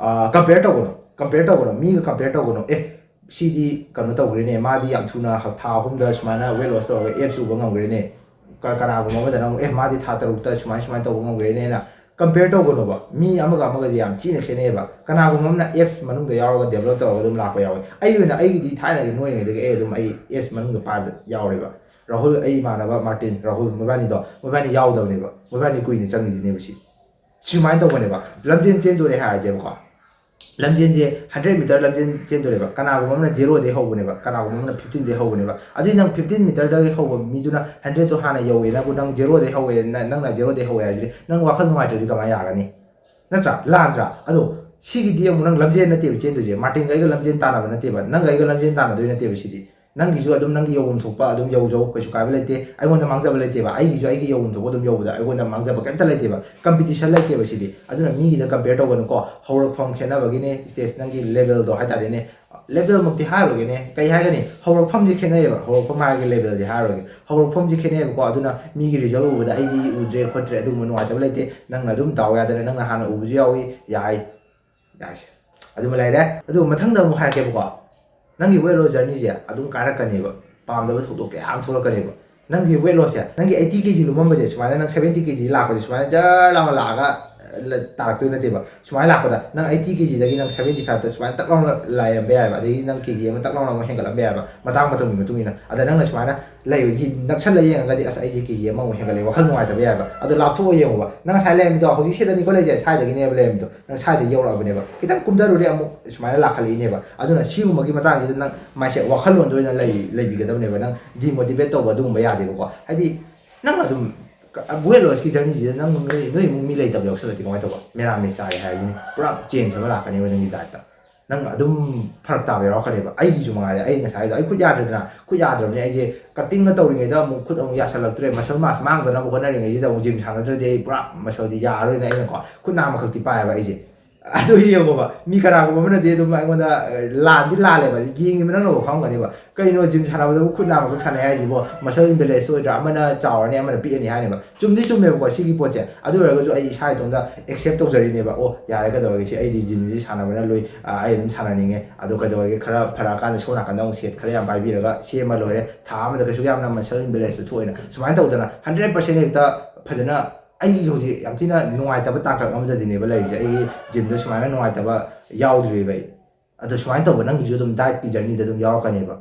ꯀꯝꯄꯦꯌꯔ ꯇꯧꯒꯅꯨ, ꯀꯝꯄꯦꯌꯔ ꯇꯧꯒꯅꯨ, ꯃꯤꯒ ꯀꯝꯄꯦꯌꯔ ꯇꯧꯒꯅꯨ꯫ ꯑꯦ, ꯁꯤꯗꯤ ꯀꯩꯅꯣ ꯇꯧꯈ꯭ꯔꯦꯅꯦ, ꯃꯥꯗꯤ ꯌꯥꯝ ꯊꯨꯅ ꯍꯞ-, ꯊꯥ ꯑꯍꯨꯝꯗ ꯁꯨꯃꯥꯏꯅ ꯋꯦꯠ ꯂꯣꯁ ꯇꯧꯔꯒ ꯑꯦꯞꯁ ꯎꯕ ꯉꯝꯈ꯭ꯔꯦꯅꯦ꯫ ꯀ-, ꯀꯅꯥꯒꯨꯝꯕ ꯑꯃꯗꯅ ꯑꯃꯨꯛ, "ꯑꯦ, ꯃꯥꯗꯤ ꯊꯥ ꯇꯔꯨꯛꯇ ꯁꯨꯃꯥꯏ ꯁꯨꯃꯥꯏꯅ ꯇꯧꯕ ꯉꯝꯈ꯭ꯔꯦꯅꯦꯅ" ꯀꯝꯄꯦꯌꯔ ꯇꯧꯒꯅꯣꯕ꯫ ꯃꯤ ꯑꯃꯒ ꯑꯃꯒꯁꯦ ꯌꯥꯝ ꯊꯤꯅ ꯈꯦꯠꯅꯩꯌꯦꯕ꯫ ꯀꯅꯥꯒꯨꯝꯕ ꯑꯃꯅ ꯑꯦꯞꯁ ꯃꯅꯨꯡꯗ ꯌꯥꯎꯔꯒ ꯗꯦꯕꯂꯞ ꯇꯧꯔꯒ ꯑꯗꯨꯝ ꯂꯥꯛꯄ ꯌꯥꯎꯋꯦ꯫ ꯑꯩꯒꯤ ꯑꯣꯏꯅ, ꯑꯩꯒꯤꯗꯤ ꯊꯥꯏꯅꯒꯤ ꯅꯣꯏꯔꯤꯉꯩꯗꯒꯤ ꯑꯩ ꯑꯗꯨꯝ, ꯑꯩ ꯑꯦꯞꯁ ꯃꯅꯨꯡꯗ ꯄꯥꯏꯕꯗ ꯌꯥꯎꯔꯦꯕ꯫ ꯔꯥꯍꯨꯜ, ꯑꯩ ꯏꯃꯥꯟꯅꯕ ꯃꯥꯔꯇꯤꯟ, ꯔꯥꯍꯨꯜ, ꯃꯣꯏꯕꯥꯅꯤꯗꯣ, ꯃꯣꯏꯕꯥꯅꯤ ꯌꯥꯎꯗꯕꯅꯦꯕ꯫ ꯃꯣꯏꯕꯥꯅꯤ ꯀꯨꯏꯅ ꯆꯪꯉꯤꯗꯨꯅꯦꯕ ꯁꯤ꯫ ꯁꯨꯃꯥꯏꯅ ꯇꯧꯕꯅꯦꯕ꯫ ꯂꯝꯖꯦꯟ ꯆꯦꯟꯗꯣꯔꯦ ꯍꯥꯏꯔꯁꯦꯕꯀꯣ꯫ ꯂꯝꯖꯦꯟꯁꯦ ꯍꯟꯗ꯭ꯔꯦꯠ ꯃꯤꯇꯔ ꯂꯝꯖꯦꯟ ꯆꯦꯟꯗꯣꯔꯦꯕ꯫ ꯀꯅꯥꯒꯨꯝꯕ ꯑꯃꯅ ꯖꯦꯔꯣꯗꯩ ꯍꯧꯕꯅꯦꯕ, ꯀꯅꯥꯒꯨꯝꯕ ꯑꯃꯅ ꯐꯤꯐꯇꯤꯟꯗꯩ ꯍꯧꯕꯅꯦꯕ꯫ ꯑꯗꯨꯗꯤ ꯅꯪ ꯐꯤꯐꯇꯤꯟ ꯃꯤꯇꯔꯗꯒꯤ ꯍꯧꯕ ꯃꯤꯗꯨꯅ ꯍꯟꯗ꯭ꯔꯦꯠꯇꯣ ꯍꯥꯟꯅ ꯌꯧꯋꯦꯅꯕꯨ, ꯅꯪ ꯖꯦꯔꯣꯗꯩ ꯍꯧꯋꯦ, ꯅ-, ꯅꯪꯅ ꯖꯦꯔꯣꯗꯩ ꯍꯧꯋꯦ ꯍꯥꯏꯁꯤꯗꯤ ꯅꯪ ꯋꯥꯈꯜ ꯅꯨꯡꯉꯥꯏꯇ꯭ꯔꯗꯤ ꯀꯃꯥꯏꯅ ꯌꯥꯒꯅꯤ? ꯅꯠꯇ꯭ꯔꯥ? ꯂꯥꯟꯗ꯭ꯔꯥ? ꯑꯗꯣ ꯁꯤꯒꯤꯗꯤ ꯑꯃꯨꯛ ꯅꯪ ꯂꯝꯖꯦꯟ ꯅꯠꯇꯦꯕ ꯆꯦꯟꯗꯣꯏꯁꯦ, ꯃꯥꯔꯇꯤꯟꯒ ꯑꯩꯒ ꯂꯝꯖꯦꯟ ꯇꯥꯟꯅꯕ ꯅꯠꯇꯦꯕ, ꯅꯪꯒ ꯑꯩꯒ ꯂꯝꯖꯦꯟ ꯇꯥꯟꯅꯗꯣꯏ ꯅꯠꯇꯦꯕ ꯁꯤꯗꯤ꯫ ꯅꯪꯒꯤꯁꯨ ꯑꯗꯨꯝ ꯅꯪꯒꯤ ꯌꯧꯐꯝ ꯊꯣꯛꯄ ꯑꯗꯨꯝ ꯌꯧꯖꯧ, ꯀꯩꯁꯨ ꯀꯥꯏꯕ ꯂꯩꯇꯦ꯫ ꯑꯩꯉꯣꯟꯗ ꯃꯥꯡꯖꯕ ꯂꯩꯇꯦꯕ, ꯑꯩꯒꯤꯁꯨ ꯑꯩꯒꯤ ꯌꯧꯐꯝ ꯊꯣꯛꯄ ꯑꯗꯨꯝ ꯌꯧꯕꯗ ꯑꯩꯉꯣꯟꯗ ꯃꯥꯡꯖꯕ ꯀꯩꯝꯇ ꯂꯩꯇꯦꯕ꯫ ꯀꯝꯄꯤꯇꯤꯁꯟ ꯂꯩꯇꯦꯕ ꯁꯤꯗꯤ꯫ ꯑꯗꯨꯅ ꯃꯤꯒꯤꯗ ꯀꯝꯄꯦꯌꯔ ꯇꯧꯒꯅꯨꯀꯣ꯫ ꯍꯧꯔꯛꯐꯝ ꯈꯦꯠꯅꯕꯒꯤꯅꯦ, ꯁ꯭ꯇꯦꯖ, ꯅꯪꯒꯤ ꯂꯦꯚꯦꯜꯗꯣ ꯍꯥꯏꯇꯥꯔꯦꯅꯦ꯫ ꯂꯦꯚꯦꯜꯃꯛꯇꯤ ꯍꯥꯏꯔꯣꯏꯒꯦꯅꯦ, ꯀꯩ ꯍꯥꯏꯒꯅꯤ? ꯍꯧꯔꯛꯐꯝꯁꯦ ꯈꯦꯠꯅꯩꯌꯦꯕ꯫ ꯍꯧꯔꯛꯐꯝ ꯍꯥꯏꯔꯒ ꯂꯦꯚꯦꯜꯁꯦ ꯍꯥꯏꯔꯣꯏꯒꯦ꯫ ꯍꯧꯔꯛꯐꯝꯁꯦ ꯈꯦꯠꯅꯩꯌꯦꯕꯀꯣ꯫ ꯑꯗꯨꯅ ꯃꯤꯒꯤ ꯔꯤꯖꯜ ꯎꯕꯗ ꯑꯩꯗꯤ ꯎꯗ꯭ꯔꯦ ꯈꯣꯠꯇ꯭ꯔꯦ ꯑꯗꯨꯒꯨꯝꯕ ꯅꯨꯡꯉꯥꯏꯇꯕ ꯂꯩꯇꯦ꯫ ꯅꯪꯅ ꯑꯗꯨꯝ ꯗꯥꯎ ꯌꯥꯗꯅ ꯅꯪꯅ ꯍꯥꯟꯅ ꯎꯕꯁꯨ ꯌꯥꯎꯏ, ꯌꯥꯏ꯫ ꯌꯥꯔꯦꯁꯦ꯫ ꯑꯗꯨꯃ ꯂꯩꯔꯦ꯫ ꯑꯗꯨꯒ ꯃꯊꯪꯗ ꯑꯃꯨꯛ ꯍꯥꯏꯔꯛꯀꯦꯕꯀꯣ꯫ ꯅꯪꯒꯤ ꯋꯦꯠ ꯂꯣꯁ ꯖꯔꯅꯤꯁꯦ ꯑꯗꯨꯝ ꯀꯥꯏꯔꯛꯀꯅꯦꯕ꯫ ꯄꯥꯝꯗꯕ ꯊꯧꯗꯣꯛ ꯀꯌꯥ ꯑꯃ ꯊꯣꯛꯂꯛꯀꯅꯦꯕ꯫ ꯅꯪꯒꯤ ꯋꯦꯠ ꯂꯣꯁꯁꯦ, ꯅꯪꯒꯤ ꯑꯩꯠꯇꯤ ꯀꯦ ꯖꯤ ꯂꯨꯝꯃꯝꯕꯁꯦ, ꯁꯨꯃꯥꯏꯅ ꯅꯪ ꯁꯚꯦꯟꯇꯤ ꯀꯦ ꯖꯤ ꯂꯥꯛꯄꯁꯦ, ꯁꯨꯃꯥꯏꯅ ꯖꯔ ꯂꯥꯎꯅ ꯂꯥꯛꯑꯒ, ꯇꯥꯔꯛꯇꯣꯏ ꯅꯠꯇꯦꯕ꯫ ꯁꯨꯃꯥꯏꯅ ꯂꯥꯛꯄꯗ ꯅꯪ eighty kg ꯗꯒꯤ ꯅꯪ seventy five ꯇ ꯁꯨꯃꯥꯏꯅ ꯇꯛ ꯂꯥꯎꯅ ꯂꯩꯔꯝꯕ ꯌꯥꯏꯕ, ꯑꯗꯒꯤ ꯅꯪ ꯀꯦ ꯖꯤ ꯑꯃ ꯇꯛ ꯂꯥꯎꯅ ꯑꯃꯨꯛ ꯍꯦꯟꯒꯠꯂꯝꯕ ꯌꯥꯏꯕ, ꯃꯇꯥꯡ ꯃꯇꯝꯒꯤ ꯃꯇꯨꯡ ꯏꯟꯅ꯫ ꯑꯗ ꯅꯪꯅ ꯁꯨꯃꯥꯏꯅ ꯂꯩꯕꯒꯤ ꯅꯛꯁꯜꯂ ꯌꯦꯡꯉꯒꯗꯤ, "ꯑꯁ, ꯑꯩꯁꯦ ꯀꯦ ꯖꯤ ꯑꯃꯃꯨꯛ ꯍꯦꯟꯒꯠꯂꯦ", ꯋꯥꯈꯜ ꯅꯨꯡꯉꯥꯏꯇꯕ ꯌꯥꯏꯕ꯫ ꯑꯗꯣ ꯂꯥꯞꯊꯣꯛꯑ ꯌꯦꯡꯉꯨꯕ, ꯅꯪ ꯉꯁꯥꯏ ꯂꯩꯔꯝꯃꯤꯗꯣ ꯍꯧꯖꯤꯛ ꯁꯤꯗꯅꯤꯀꯣ ꯂꯩꯖꯦ, ꯁ꯭ꯋꯥꯏꯗꯒꯤꯅꯦꯕ ꯂꯩꯔꯝꯃꯤꯗꯣ, ꯅꯪ ꯁ꯭ꯋꯥꯏꯗ ꯌꯧꯔꯛꯑꯕꯅꯦꯕ, ꯈꯤꯇꯪ ꯀꯨꯝꯊꯔꯨꯔꯦ ꯑꯃꯨꯛ ꯁꯨꯃꯥꯏꯅ ꯂꯥꯛꯈꯠꯂꯛꯏꯅꯦꯕ꯫ ꯑꯗꯨꯅ ꯁꯤꯒꯨꯝꯕꯒꯤ ꯃꯇꯥꯡꯁꯤꯗ ꯅꯪ ꯃꯥꯏꯟꯁꯦꯠ, ꯋꯥꯈꯜꯂꯣꯟꯗ ꯑꯣꯏꯅ ꯂꯩ ꯂꯩꯕꯤꯒꯗꯕꯅꯦꯕ꯫ ꯅꯪ ꯗꯤꯃꯣꯇꯤꯚꯦꯠ ꯇꯧꯕ ꯑꯗꯨꯒꯨꯝꯕ ꯌꯥꯗꯦꯕꯀꯣ꯫ ꯍꯥꯏꯗꯤ ꯅꯪ ꯑꯗꯨꯝ ꯋꯦꯠ ꯂꯣꯁꯀꯤ ꯖꯔꯅꯤꯁꯤꯗ ꯅꯪ ꯅꯣꯏ ꯅꯣꯏ ꯏꯃꯨꯡ ꯃꯤ ꯂꯩꯇꯕ ꯌꯥꯎꯁꯜꯂꯗꯤ ꯀꯃꯥꯏꯅ ꯇꯧꯕ? ꯃꯦꯔꯥꯃꯦꯁ ꯆꯥꯔꯦ ꯍꯥꯏꯁꯤꯅꯤ, ꯄꯨꯔꯥ ꯆꯦꯟꯖ ꯑꯃ ꯂꯥꯛꯀꯅꯦꯕ ꯅꯪꯒꯤ ꯗꯥꯏꯠꯇ꯫ ꯅꯪ ꯑꯗꯨꯝ ꯐꯔꯛ ꯇꯥꯕ ꯌꯥꯎꯔꯛꯀꯅꯦꯕ꯫ ꯑꯩꯒꯤꯁꯨ ꯃꯉꯥꯏꯔꯦ, ꯑꯩ ꯉꯁꯥꯏꯗꯣ ꯑꯩ ꯈꯨꯠ ꯌꯥꯗ꯭ꯔꯦꯗꯅ, ꯈꯨꯠ ꯌꯥꯗ꯭ꯔꯕꯅꯤ꯫ ꯑꯩꯁꯦ ꯀꯠꯇꯤꯡꯒ ꯇꯧꯔꯤꯉꯩꯗ ꯑꯃꯨꯛ ꯈꯨꯠ ꯑꯃꯨꯛ ꯌꯥꯁꯜꯂꯛꯇ꯭ꯔꯦ, ꯃꯁꯜ ꯃꯥꯁ ꯃꯥꯡꯗꯅꯕ ꯍꯣꯠꯅꯔꯤꯉꯩꯁꯤꯗ ꯑꯃꯨꯛ ꯖꯤꯝ ꯁꯥꯟꯅꯗ꯭ꯔꯗꯤ ꯑꯩ ꯄꯨꯔꯥ ꯃꯁꯜꯗꯤ ꯌꯥꯔꯔꯣꯏꯅ ꯑꯩꯅꯀꯣ ꯈꯨꯠ ꯅꯥꯝꯃꯈꯛꯇꯤ ꯄꯥꯏꯌꯦꯕ ꯑꯩꯁꯦ꯫ ꯑꯗꯨ ꯌꯦꯡꯉꯣꯕ, ꯃꯤ ꯀꯅꯥꯒꯨꯝꯕ ꯑꯃꯅꯗꯤ ꯑꯗꯨꯝ ꯑꯩꯉꯣꯟꯗ, ꯑ, ꯂꯥꯟꯗꯤ ꯂꯥꯜꯂꯦꯕ, ꯌꯦꯡꯉꯤꯕ ꯅꯪꯅꯕꯨ ꯈꯪꯉꯝꯒꯅꯦꯕ, "ꯀꯩꯅꯣ ꯖꯤꯝ ꯁꯥꯟꯅꯕꯗꯕꯨ ꯈꯨꯠ ꯅꯥꯝꯃꯈꯛ ꯁꯥꯟꯅꯩ ꯍꯥꯏꯁꯤꯕꯣ? ꯃꯁꯜ ꯏꯝꯕꯦꯂꯦꯟꯁ ꯑꯣꯏꯗ꯭ꯔꯥ? ꯑꯃꯅ ꯆꯥꯎꯔꯅꯤ, ꯑꯃꯅ ꯄꯤꯛꯑꯅꯤ" ꯍꯥꯏꯅꯦꯕ꯫ ꯆꯨꯝꯗꯤ ꯆꯨꯝꯃꯦꯕꯀꯣ ꯁꯤꯒꯤ ꯄꯣꯠꯁꯦ꯫ ꯑꯗꯨ ꯑꯣꯏꯔꯒꯁꯨ ꯑꯩ ꯏꯁꯥ ꯏꯇꯣꯝꯇ ꯑꯦꯛꯁꯦꯞ ꯇꯧꯖꯔꯤꯅꯦꯕ꯫ "ꯑꯣ, ꯌꯥꯔꯦ, ꯀꯩꯗꯧꯔꯒꯦ, ꯁꯤ ꯑꯩꯗꯤ ꯖꯤꯝꯁꯤ ꯁꯥꯟꯅꯕꯅ ꯂꯣꯏ, ꯑ, ꯑꯩ ꯑꯗꯨꯝ ꯁꯥꯟꯅꯅꯤꯡꯉꯦ꯫ ꯑꯗꯣ ꯀꯩꯗꯧꯔꯒꯦ, ꯈꯔ ꯐꯔꯛꯑꯀꯥꯟꯗ ꯁꯣꯝ ꯅꯥꯀꯟꯗ ꯑꯃꯨꯛ ꯁꯦꯠ ꯈꯔ ꯌꯥꯝ ꯄꯥꯏꯕꯤꯔꯒ ꯁꯦꯝꯃ ꯂꯣꯏꯔꯦ꯫ ꯊꯥ ꯑꯃꯗ ꯀꯩꯁꯨ ꯌꯥꯝꯅ ꯃꯁꯜ ꯏꯝꯕꯦꯂꯦꯟꯁꯇꯨ ꯊꯣꯛꯑꯦꯅ", ꯁꯨꯃꯥꯏꯅ ꯇꯧꯗꯅ ꯍꯟꯗ꯭ꯔꯦꯠ ꯄꯥꯔꯁꯦꯟ ꯍꯦꯛꯇ ꯐꯖꯅ, ꯑꯩ ꯍꯧꯖꯤꯛ ꯌꯥꯝ ꯊꯤꯅ ꯅꯨꯡꯉꯥꯏꯇꯕ ꯇꯥꯡꯀꯛ ꯑꯃꯗꯗꯤꯅꯦꯕ ꯂꯩꯔꯤꯁꯦ꯫ ꯑꯩꯒꯤ ꯖꯤꯝꯗ ꯁꯨꯃꯥꯏꯅ ꯅꯨꯡꯉꯥꯏꯇꯕ ꯌꯥꯎꯗ꯭ꯔꯤꯕ ꯑꯩ꯫ ꯑꯗꯣ ꯁꯨꯃꯥꯏꯅ ꯇꯧꯕ ꯅꯪꯒꯤꯁꯨ ꯑꯗꯨꯝ ꯗꯥꯏꯠꯀꯤ ꯖꯔꯅꯤꯗ ꯑꯗꯨꯝ ꯌꯥꯎꯔꯛꯀꯅꯦꯕ꯫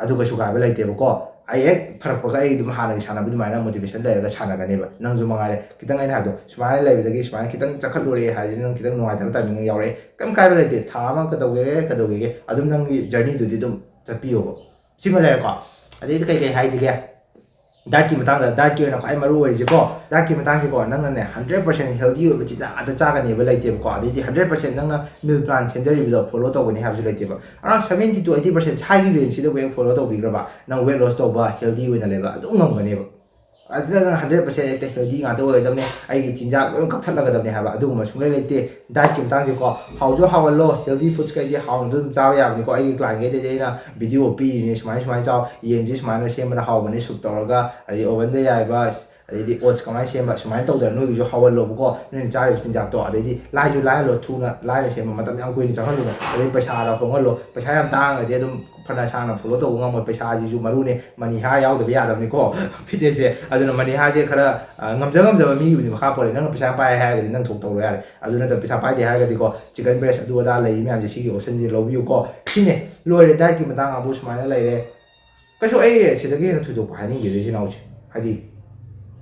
ꯑꯗꯨ ꯀꯩꯁꯨ ꯀꯥꯏꯕ ꯂꯩꯇꯦꯕꯀꯣ꯫ ꯑꯩ ꯍꯦꯛ ꯐꯔꯛꯄꯒ ꯑꯩ ꯑꯗꯨꯝ ꯍꯥꯟꯅꯒꯤ ꯁꯥꯟꯅꯕ ꯑꯗꯨꯃꯥꯏꯅ ꯃꯣꯇꯤꯚꯦꯁꯟ ꯂꯩꯔꯒ ꯁꯥꯟꯅꯒꯅꯦꯕ꯫ ꯅꯪꯁꯨ ꯃꯉꯥꯏꯔꯦ, ꯈꯤꯇꯪ ꯑꯩꯅ ꯍꯥꯏꯕꯗꯣ ꯁꯨꯃꯥꯏꯅ ꯂꯩꯕꯗꯒꯤ ꯁꯨꯃꯥꯏꯅ ꯈꯤꯇꯪ ꯆꯈꯠꯂꯨꯔꯦ ꯍꯥꯏꯔꯗꯤ ꯅꯪ ꯈꯤꯇꯪ ꯅꯨꯡꯉꯥꯏꯇꯕ ꯇꯥꯏꯃꯤꯡ ꯌꯥꯎꯔꯛꯑꯦ, ꯀꯩꯝ ꯀꯥꯏꯕ ꯂꯩꯇꯦ꯫ ꯊꯥ ꯑꯃ ꯀꯩꯗꯧꯒꯦꯔꯦ ꯀꯩꯗꯧꯒꯦꯒꯦ ꯑꯗꯨꯝ ꯅꯪꯒꯤ ꯖꯔꯅꯤꯗꯨꯗꯤ ꯑꯗꯨꯝ ꯆꯠꯄꯤꯌꯣꯕ꯫ ꯁꯤꯃ ꯂꯩꯔꯦꯀꯣ꯫ ꯑꯗꯩꯗꯤ ꯀꯩ ꯀꯩ ꯍꯥꯏꯁꯤꯒꯦ? ꯗꯥꯏꯠꯀꯤ ꯃꯇꯥꯡꯗ, ꯗꯥꯏꯠꯀꯤ ꯑꯣꯏꯅ ꯈ꯭ꯋꯥꯏ ꯃꯔꯨ ꯑꯣꯏꯔꯤꯁꯤꯀꯣ, ꯗꯥꯏꯠꯀꯤ ꯃꯇꯥꯡꯁꯤꯀꯣ, ꯅꯪꯅꯅꯦ ꯍꯟꯗ꯭ꯔꯦꯠ ꯄꯥꯔꯁꯦꯟ ꯍꯦꯜꯗꯤ ꯑꯣꯏꯕ ꯆꯤꯟꯖꯥꯛ ꯉꯥꯛꯇ ꯆꯥꯒꯅꯦꯕ ꯂꯩꯇꯦꯕꯀꯣ꯫ ꯑꯗꯩꯗꯤ ꯍꯟꯗ꯭ꯔꯦꯠ ꯄꯥꯔꯁꯦꯟ ꯅꯪꯅ ꯃꯤꯜ ꯄ꯭ꯂꯥꯟ ꯁꯦꯝꯖꯔꯤꯕꯗꯣ ꯐꯣꯂꯣ ꯇꯧꯒꯅꯤ ꯍꯥꯏꯕꯁꯨ ꯂꯩꯇꯦꯕ꯫ Around seventy to eighty percent ꯁ꯭ꯋꯥꯏꯒꯤ ꯔꯦꯟꯖꯁꯤꯗꯕꯨ ꯍꯦꯛ ꯐꯣꯂꯣ ꯇꯧꯕꯤꯈ꯭ꯔꯕ, ꯅꯪ ꯋꯦꯠ ꯂꯣꯁ ꯇꯧꯕ, ꯍꯦꯜꯗꯤ ꯑꯣꯏꯅ ꯂꯩꯕ ꯑꯗꯨꯝ ꯉꯝꯒꯅꯦꯕ꯫ ꯑꯗꯨꯗ ꯅꯪ ꯍꯟꯗ꯭ꯔꯦꯠ ꯄꯥꯔꯁꯦꯟ ꯍꯦꯛꯇ ꯍꯦꯜꯗꯤ ꯉꯥꯛꯇ ꯑꯣꯏꯒꯗꯕꯅꯦ, ꯑꯩꯒꯤ ꯆꯤꯟꯖꯥꯛ ꯂꯣꯏ ꯀꯛꯊꯠꯂꯒꯗꯕꯅꯦ ꯍꯥꯏꯕ ꯑꯗꯨꯒꯨꯝꯕ ꯁꯨꯡꯂꯩ ꯂꯩꯇꯦ꯫ ꯗꯥꯏꯠꯀꯤ ꯃꯇꯥꯡꯁꯦꯀꯣ, ꯍꯥꯎꯁꯨ ꯍꯥꯎꯍꯜꯂꯣ, ꯍꯦꯜꯗꯤ ꯐꯨꯗꯁ ꯀꯩꯁꯦ ꯍꯥꯎꯅ ꯑꯗꯨꯝ ꯆꯥꯕ ꯌꯥꯕꯅꯤꯀꯣ꯫ ꯑꯩꯒꯤ ꯀ꯭ꯂꯥꯏꯟꯈꯩꯗꯗꯤ ꯑꯩꯅ ꯚꯤꯗꯤꯑꯣ ꯄꯤꯔꯤꯅꯦ, ꯁꯨꯃꯥꯏꯅ ꯁꯨꯃꯥꯏꯅ ꯆꯥꯎ, ꯌꯦꯟꯁꯦ ꯁꯨꯃꯥꯏꯅ ꯁꯦꯝꯕꯅ ꯍꯥꯎꯕꯅꯦ, ꯁꯨꯞ ꯇꯧꯔꯒ, ꯑꯗꯩ ꯑꯣꯚꯟꯗ ꯌꯥꯏꯕ, ꯑꯗꯩꯗꯤ ꯑꯣꯠꯁ ꯀꯃꯥꯏꯅ ꯁꯦꯝꯕ, ꯁꯨꯃꯥꯏꯅ ꯇꯧꯗꯅ ꯅꯣꯏꯒꯤꯁꯨ ꯍꯧꯍꯜꯂꯣꯕꯀꯣ, ꯅꯣꯏꯅ ꯆꯥꯔꯤꯕ ꯆꯤꯟꯖꯥꯛꯇꯣ꯫ ꯑꯗꯩꯗꯤ ꯂꯥꯏꯁꯨ ꯂꯥꯏꯍꯜꯂꯣ, ꯊꯨꯅ ꯂꯥꯏꯅ ꯁꯦꯝꯕ, ꯃꯇꯝ ꯌꯥꯝ ꯀꯨꯏꯅ ꯆꯪꯍꯜꯂꯨꯅꯣ꯫ ꯑꯗꯩ ꯄꯩꯁꯥꯗ ꯍꯣꯡꯍꯜꯂꯣ, ꯄꯩꯁꯥ ꯌꯥꯝ ꯇꯥꯡꯉꯒꯗꯤ ꯑꯗꯨꯝ ꯐꯅ ꯁꯥꯡꯅ ꯐꯣꯂꯣ ꯇꯧꯕ ꯉꯝꯃꯣꯏ꯫ ꯄꯩꯁꯥꯁꯤꯁꯨ ꯃꯔꯨꯅꯦ, ꯃꯅꯤ ꯍꯥ ꯌꯥꯎꯗꯕ ꯌꯥꯗꯕꯅꯤꯀꯣ ꯐꯤꯠꯅꯦꯁꯁꯦ꯫ ꯑꯗꯨꯅ ꯃꯅꯤ ꯍꯥꯁꯦ ꯈꯔ ꯑ, ꯉꯝꯖ ꯉꯝꯖꯕ ꯃꯤꯒꯤꯕꯨꯗꯤ ꯃꯈꯥ ꯄꯣꯜꯂꯦ꯫ ꯅꯪꯅ ꯄꯩꯁꯥ ꯄꯥꯏ ꯍꯥꯏꯔꯒꯗꯤ ꯅꯪ ꯊꯣꯛ ꯇꯧꯔꯣ ꯌꯥꯔꯦ꯫ ꯑꯗꯨ ꯅꯠꯇꯕ ꯄꯩꯁꯥ ꯄꯥꯏꯗꯦ ꯍꯥꯏꯔꯒꯗꯤꯀꯣ, ꯆꯤꯀꯟ ꯕ꯭ꯔꯦꯁ ꯑꯗꯨ ꯑꯗꯥ ꯂꯩꯔꯤ ꯃꯌꯥꯝꯁꯦ, ꯁꯤꯒꯤ ꯑꯣꯞꯁꯟꯁꯦ ꯂꯧꯕꯤꯌꯨꯀꯣ꯫ ꯁꯤꯅꯦ, ꯂꯣꯏꯔꯦ꯫ ꯗꯥꯏꯠꯀꯤ ꯃꯇꯥꯡ ꯑꯕꯨ ꯁꯨꯃꯥꯏꯅ ꯂꯩꯔꯦ꯫ ꯀꯩꯁꯨ ꯑꯩ ꯁꯤꯗꯒꯤ ꯍꯦꯟꯅ ꯊꯣꯏꯗꯣꯛꯄ ꯍꯥꯏꯅꯤꯡꯗꯦꯗ, ꯏꯆꯤꯟ ꯏꯅꯥꯎꯁꯦ꯫ ꯍꯥꯏꯗꯤ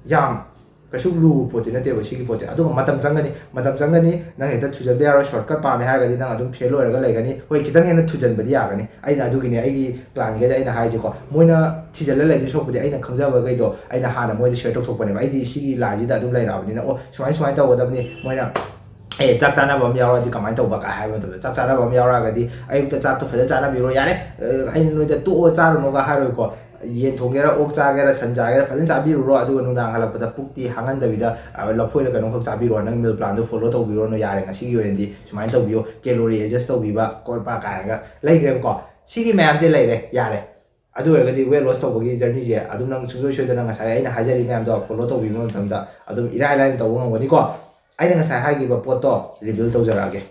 ꯌꯥꯝ ꯀꯩꯁꯨ ꯂꯨꯕ ꯄꯣꯠꯇꯤ ꯅꯠꯇꯦꯕ ꯁꯤꯒꯤ ꯄꯣꯠꯁꯦ꯫ ꯑꯗꯨꯒ ꯃꯇꯝ ꯆꯪꯒꯅꯤ, ꯃꯇꯝ ꯆꯪꯒꯅꯤ꯫ ꯅꯪ ꯍꯦꯛꯇ ꯊꯨꯖꯟꯕ ꯌꯥꯔꯣꯏ꯫ ꯁꯣꯔꯠꯀꯠ ꯄꯥꯝꯃꯦ ꯍꯥꯏꯔꯒꯗꯤ ꯅꯪ ꯑꯗꯨꯝ ꯐꯦꯜ ꯑꯣꯏꯔꯒ ꯂꯩꯒꯅꯤ꯫ ꯍꯣꯏ, ꯈꯤꯇꯪ ꯍꯦꯟꯅ ꯊꯨꯖꯟꯕꯗꯤ ꯌꯥꯒꯅꯤ꯫ ꯑꯩꯅ ꯑꯗꯨꯒꯤꯅꯦ ꯑꯩꯒꯤ ꯀ꯭ꯂꯥꯏꯟꯒꯩꯗ ꯑꯩꯅ ꯍꯥꯏꯁꯦꯀꯣ, ꯃꯣꯏꯅ ꯊꯤꯖꯤꯜꯂ ꯂꯩꯗꯣꯏ ꯁꯔꯨꯛꯄꯨꯗꯤ ꯑꯩꯅ ꯈꯪꯖꯕꯈꯩꯗꯣ ꯑꯩꯅ ꯍꯥꯟꯅ ꯃꯣꯏꯗ ꯁꯤꯌꯔ ꯇꯧꯊꯣꯛꯄꯅꯦꯕ꯫ ꯑꯩꯗꯤ ꯁꯤꯒꯤ ꯂꯥꯏꯟꯁꯤꯗ ꯑꯗꯨꯝ ꯂꯩꯔꯛꯑꯕꯅꯤꯅ, ꯑꯣ, ꯁꯨꯃꯥꯏ ꯁꯨꯃꯥꯏꯅ ꯇꯧꯒꯗꯕꯅꯤ꯫ ꯃꯣꯏꯅ ꯑꯦ, ꯆꯥꯛ ꯆꯥꯅꯕ ꯑꯃ ꯌꯥꯎꯔꯛꯑꯗꯤ ꯀꯃꯥꯏꯅ ꯇꯧꯕ ꯀꯥꯏ ꯍꯥꯏꯕ ꯃꯇꯝꯗ, ꯆꯥꯛ ꯆꯥꯅꯕ ꯑꯃ ꯌꯥꯎꯔꯛꯑꯒꯗꯤ ꯑꯌꯨꯛꯇ ꯆꯥꯛꯇꯣ ꯐꯖꯅ ꯆꯥꯅꯕꯤꯔꯣ꯫ ꯌꯥꯔꯦ, ꯑ, ꯑꯩꯅ ꯅꯣꯏꯗ ꯇꯣꯛꯑꯣ, ꯆꯥꯔꯨꯅꯣꯒ ꯍꯥꯏꯔꯣꯏꯀꯣ꯫ ꯌꯦꯟ ꯊꯣꯡꯒꯦꯔꯥ, ꯑꯣꯛ ꯆꯥꯒꯦꯔꯥ, ꯁꯟ ꯆꯥꯒꯦꯔꯥ, ꯐꯖꯅ ꯆꯥꯕꯤꯔꯨꯔꯣ꯫ ꯑꯗꯨꯒ ꯅꯨꯡꯗꯥꯡ ꯍꯜꯂꯛꯄꯗ ꯄꯨꯛꯇꯤ ꯍꯥꯡꯍꯟꯗꯕꯤꯗ, ꯑ, ꯂꯐꯣꯏꯔ ꯀꯩꯅꯣꯝꯈꯛ ꯆꯥꯕꯤꯔꯣ꯫ ꯅꯪ ꯃꯤꯜ ꯄ꯭ꯂꯥꯟꯗꯣ ꯐꯣꯂꯣ ꯇꯧꯕꯤꯔꯣꯅꯨ꯫ ꯌꯥꯔꯦ, ꯉꯁꯤꯒꯤ ꯑꯣꯏꯅꯗꯤ ꯁꯨꯃꯥꯏꯅ ꯇꯧꯕꯤꯌꯣ, ꯀꯦꯂꯣꯔꯤ ꯑꯦꯗꯖꯁ ꯇꯧꯕꯤꯕ ꯈꯣꯠꯄ ꯀꯥꯏꯅꯒ ꯂꯩꯈ꯭ꯔꯦꯕꯀꯣ꯫ ꯁꯤꯒꯤ ꯃꯌꯥꯝꯁꯦ ꯂꯩꯔꯦ, ꯌꯥꯔꯦ꯫ ꯑꯗꯨ ꯑꯣꯏꯔꯒꯗꯤ weight loss ꯇꯧꯕꯒꯤ journeyꯁꯦ ꯑꯗꯨꯝ ꯅꯪ ꯁꯨꯡꯁꯣꯏ ꯁꯣꯏꯗꯅ ꯉꯁꯥꯏ ꯑꯩꯅ ꯍꯥꯏꯖꯔꯤ ꯃꯌꯥꯝꯗꯣ ꯐꯣꯂꯣ ꯇꯧꯕꯤꯕ ꯃꯇꯝꯗ ꯑꯗꯨꯝ ꯏꯔꯥꯏ ꯂꯥꯏꯅ ꯇꯧꯕ ꯉꯝꯒꯅꯤꯀꯣ꯫ ꯑꯩꯅ ꯉꯁꯥꯏ ꯍꯥꯏꯈꯤꯕ ꯄꯣꯠꯇꯣ ꯔꯤꯚꯤꯜ ꯇꯧꯖꯔꯛꯑꯒꯦ꯫